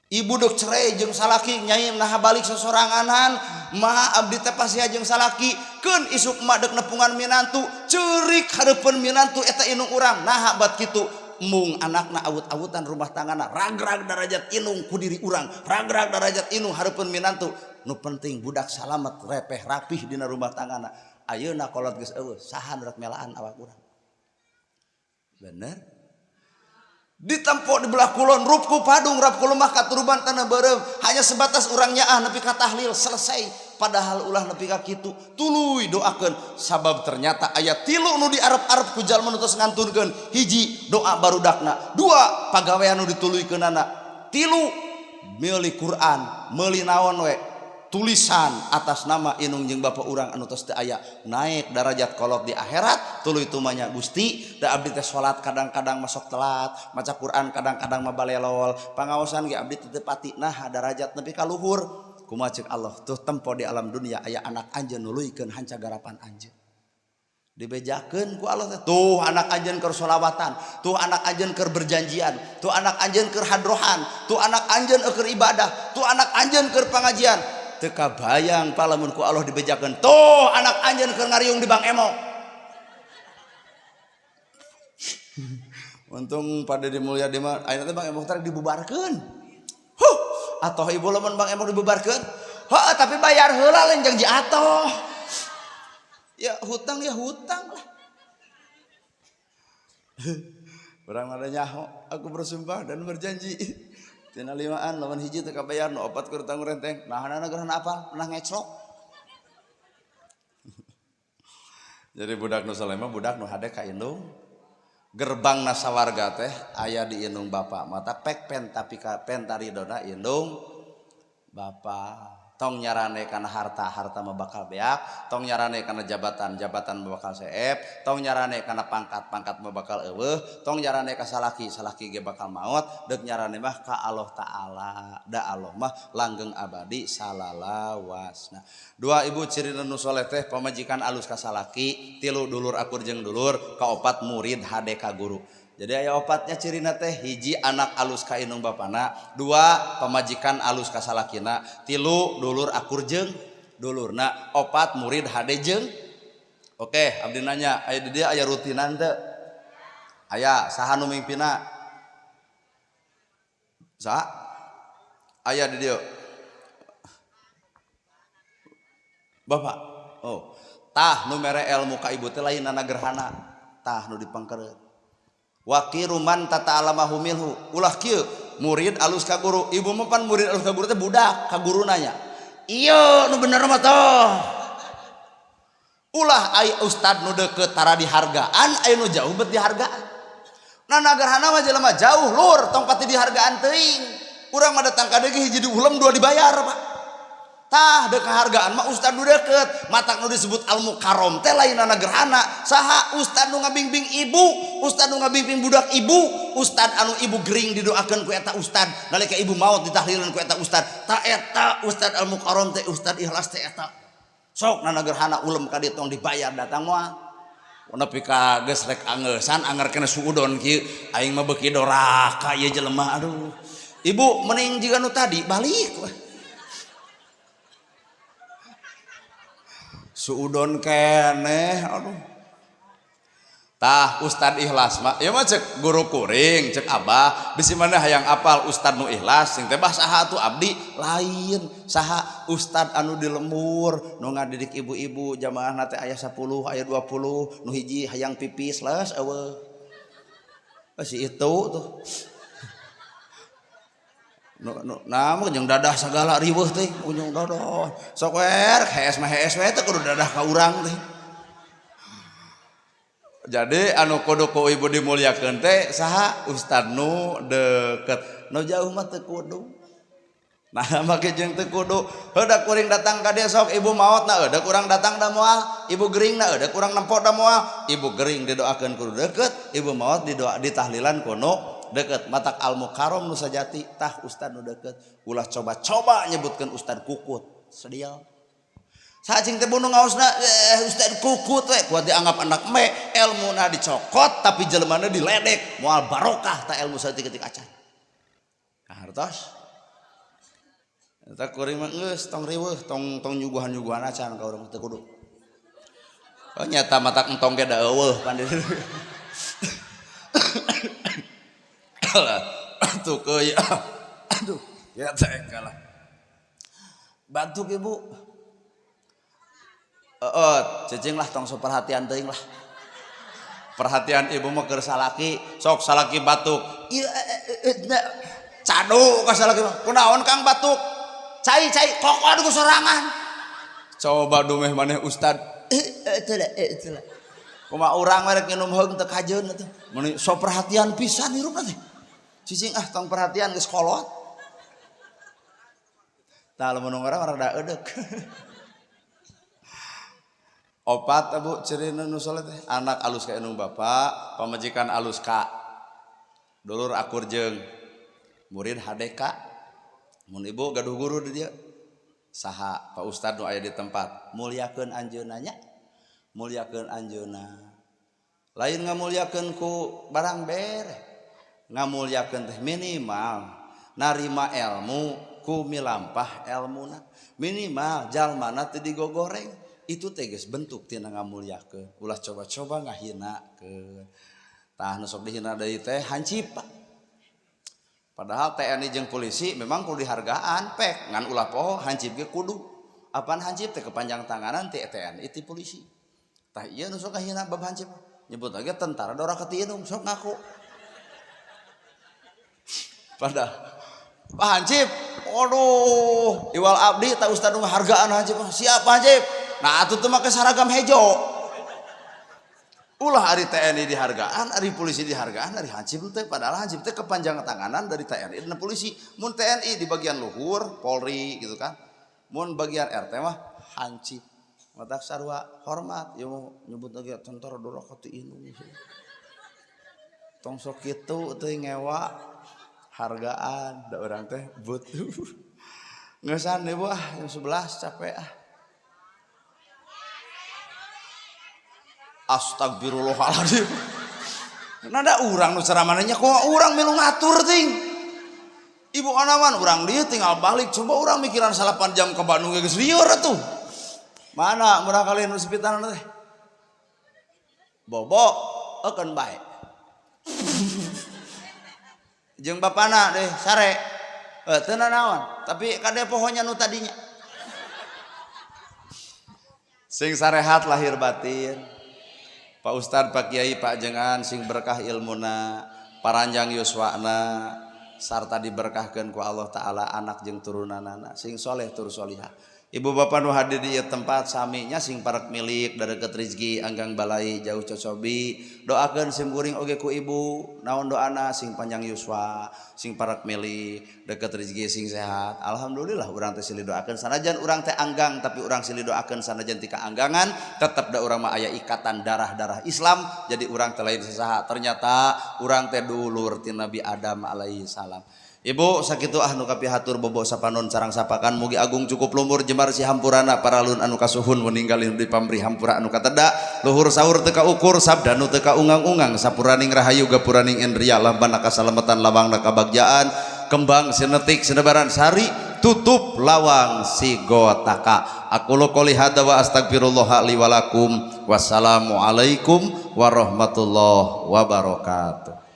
Ibu dek cerai jeung salaki, nyai naha balik sosoranganan? Ma abdi teh pasea jeung salaki. Keun isuk emak dek nepungan minantu, ceurik hareupeun minantu eta indung urang. Naha bat kitu? Mung anakna awut-awutan rumah tanggana, ragrag darajat indung ku diri urang, ragrag darajat indung hareupeun minantu. Nu penting budak salamet repeh rapih dina rumah tanggana. Ayeuna kolot geus eueuh, saha nu rek melaan awak urang? Bener? Ditempo di belah kulon rupku padung rap lemah katuruban tanah beureum, hanya sebatas urang nyaah nepi ka tahlil selesai. Padahal ulah nepi ka kitu, tuluy doakeun, sabab ternyata aya tilu nu diarep-arep ku jalma nu tos ngantunkeun. Hiji, doa barudakna. Dua, pagawean nu dituluykeunana. Tilu, meuli Quran, meuli naon we tulisan atas nama indung jeung bapak urang anu tos teu aya, naik darajat kolot di akhirat. Tuluy tumanya, Gusti, da abdi teh salat kadang-kadang masuk telat, maca Quran kadang-kadang mah balelol, pangaosan ge abdi teu tepati, nah darajat nepi ka luhur. Kumaha ceuk Allah? Tuh tempo di alam dunia aya anak anjeun nuluykeun hanca garapan anjeun. Dibejakeun ku Allah teh, tuh anak anjeun keur sholawatan, tuh anak anjeun keur berjanjian, tuh anak anjeun keur hadrohan, tuh anak anjeun keur ibadah, tuh anak anjeun keur pangajian. Teu kabayang palamun ku Allah dibejakeun, tuh anak anjeun keur ngariung di Bang Emok. Untung pada di Mulyadi mah ayeuna teh Bang Emok teh dibubarkeun. Huh, atoh ibu lamun Bang Emok dibubarkeun. Heuh, tapi bayar heula lain janji atoh. Ya hutang ya hutang lah. Urang ada nyaho, aku bersumpah dan berjanji. Tina limaan lawan hiji teu kabayar, nu opat keur tanggung renteng. Nah, anak gerhana apa? Pernah ngeclok. Jadi budak nu saleh mah budak nu hade ka indung. Gerbang sawarga teh aya di indung bapa. Mata pek pen tapi ka pen taridona indung bapa. Tong nyarane kana harta, harta mah bakal beak, tong nyarane kana jabatan, jabatan mah bakal seep, tong nyarane kana pangkat, pangkat mah bakal eueuh, tong nyarane ka salaki, salaki ge bakal maot, deuk nyarane mah ka Allah Ta'ala. Da Allah mah langgeng abadi salalawasna. Dua ibu ciri nu soleh teh pamajikan alus ka salaki, tilu dulur akur jeung dulur, kaopat murid hade ka guru. Jadi aya opatnya cirina teh, hiji anak alus ka indung bapana, dua pamajikan alus ka salakina, tilu dulur akur jeung dulurna, opat murid hade jeung. Oke, abdi nanya, aya di dieu aya rutinan teu? Aya, saha nu mingpina? Saha? Aya di dieu. Bapak. Oh, tah nu mere ilmu ka ibu teh lain nana gerhana, tah nu dipangkereut. Wakiruman tata alamahu minhu, ulah kieu murid alus ka guru, ibu mah pan murid alus ka guru teh budak ka guru nanya. Iya nu bener mah toh. Ulah ai ustad nu deukeut tara dihargaan, ai nu jauh bet dihargaan. Nah gerhana mah jelema jauh lur tong pati dihargaan teuing. Urang mah datang ka deui hiji diulem dua dibayar, Pak. Tah deuk kahargaan mah ustad nu deukeut, matak nu disebut al mukarrom teh lain nana gerhana. Saha ustad nu ngabingbing ibu, ustad nu ngabingbing budak ibu, ustad anu ibu gering didoakeun ku eta ustad, nalika ibu maot ditahlilan ku eta ustad. Ta eta ustad al mukarrom teh ustad ikhlas teh eta. Sok nana gerhana ulem ka dieu tong dibayar datang moal. Nepi ka geus rek angeusan anger kena suudon kieu, aing mah beuki doraka ieu jelema aduh. Ibu mending jiga nu tadi balik weh. Suudon keneh aduh. Tah ustad ikhlas mah ieu mah cek guru kuring cek abah bisi maneh hayang apal ustad nu ikhlas sing teh bah saha atuh abdi lain saha ustad anu di lembur nu ngadidik ibu-ibu jamaahna teh aya 10 aya 20 nu hiji hayang pipis leus eueuh. Si itu tuh. Nah, mah jeung dadah sagala riweuh teh, jeung dadah. Sok we hees mah hees we teh kudu dadah ka urang teh. Jadi anu kudu ku ibu dimuliakeun teh saha ustad nu deukeut, nu jauh mah teu kudu. Nah, make jeung teu kudu. Heudak kuring datang ka dieu sok ibu maot na heudeuk urang datang da moal, ibu gering na heudeuk urang nempo da moal, ibu gering didoakeun kudu deukeut, ibu maot didoa ditahlilan kudu deket. Matak al mukarrom nu sajati tah ustad nu deket, ulah coba-coba nyebutkeun ustad kukut sedia sacing teh bunuh ngaosna ustad kukut we kuat dianggap anak me elmuna dicokot tapi jelemana diledek moal barokah ta ilmu saeutik-eutik acan kahartos eta kuring mah geus tong riweuh tong tong nyuguhan-nyuguhan acan ka urang teu kudu. Oh nyata matak entong ge da eueuh pan tuh ke ya aduh ya teh kalah batuk ibu cicing lah tong sok perhatian teuing lah perhatian ibu mah keur salaki sok salaki batuk ieu cadu ka salaki mah kunaon Kang batuk cai cai kokod ku sorangan coba dumeh maneh ustad itulah kumaha urang we rek nginum heung teu kajeun atuh mun sok perhatian pisan hirupna teh cicing ah tong perhatian geus kolot tah lamun urang rada eudeuk. Opat Bu cirina nu soleh teh anak alus ka indung bapa, pamajikan alus ka dulur akur jeung murid hade ka. Mun ibu gaduh guru di dieu saha Pak Ustad nu aya di tempat muliakeun anjeunna nya, muliakeun anjeunna. Lain ngamuliakeun ku barang bere, ngamuliakeun teh minimal narima ilmu ku milampah elmuna, minimal jalmana teu digogoreng. Itu teh geus bentuk tina ngamuliakeun. Ulah coba-coba ngahinakeun. Tah nu sok dihina deui teh hancip Pak. Padahal TNI jeung polisi memang kudu dihargaan pek ngan ulah poho hancip ge kudu. Apaan hancip teh kepanjang tanganan ti TNI ti polisi. Tah ieu nu sok ngahina bab hancip. Nyebut lagi tentara dora ketiinung sok ngaku. Padahal Pak Hancip, aduh, iwal abdi tak ustad nu ngahargaan hancip. Siap hancip. Nah atuh teu make seragam hejo. Ulah ari TNI dihargaan, ari polisi dihargaan, ari hancip teh padahal hancip teh kepanjangan tanganan dari TNI dan polisi. Mun TNI di bagian luhur, Polri gitu kan. Mun bagian RT mah hancip. Matak sarua hormat ieu nyebut lagi tentara doraka ti indung. Tong sok kitu teuing ngewa hargaan da urang teh butuh. Ngeusan ibu ah jam 11 capek ah. Astagfirullahaladzim. Nada urang nu ceramahna nya kumaha urang milu ngatur ting. Ibu anaman urang dieu tinggal balik coba urang mikiran 8 jam ke Bandung geus lieur atuh. Mana murah kali nu sepitaran teh? Bobo eukeun bae. Jeung bapana deh sare. Teu nanaon, tapi kade pohonya nu tadinya. Sing sarehat lahir batin. Pak Ustad, Pak Kiai, Pak Jengan sing berkah ilmuna, paranjang yuswana, sarta diberkahkeun ku Allah Ta'ala anak jeung turunanana sing soleh tur solihah. Ibu bapak nu hadir di ieu tempat saminya sing parek milik dareket rezeki anggang balai jauh cocobi doakeun sim kuring oge ku ibu naon doana sing panjang yuswa sing parek milik deket rezeki sing sehat. Alhamdulillah urang teh silih doakeun sanajan urang teh anggang tapi urang silih doakeun sanajan tika anggangan tetep da urang mah aya ikatan darah-darah Islam jadi urang teh lain sasaha ternyata urang teh dulur ti Nabi Adam alaihi salam. Ibu sakitu ah nu kapihatur bobo sapanon sarang sapakan mugi agung cukup lumur jemar si hampurana paralun anu kasuhun meninggalin di pamri hampura anu kateda luhur sahur teu kaukur sabda nu teu kaungang-ungang sapuraning rahayu gapuraning endria lambana kasalamatan lawangna kabagjaan kembang sinetik sinebaran sari tutup lawang sigotaka. Aku qouli hadza wa astagfirullah li wa lakum. Wassalamualaikum warahmatullahi wabarakatuh.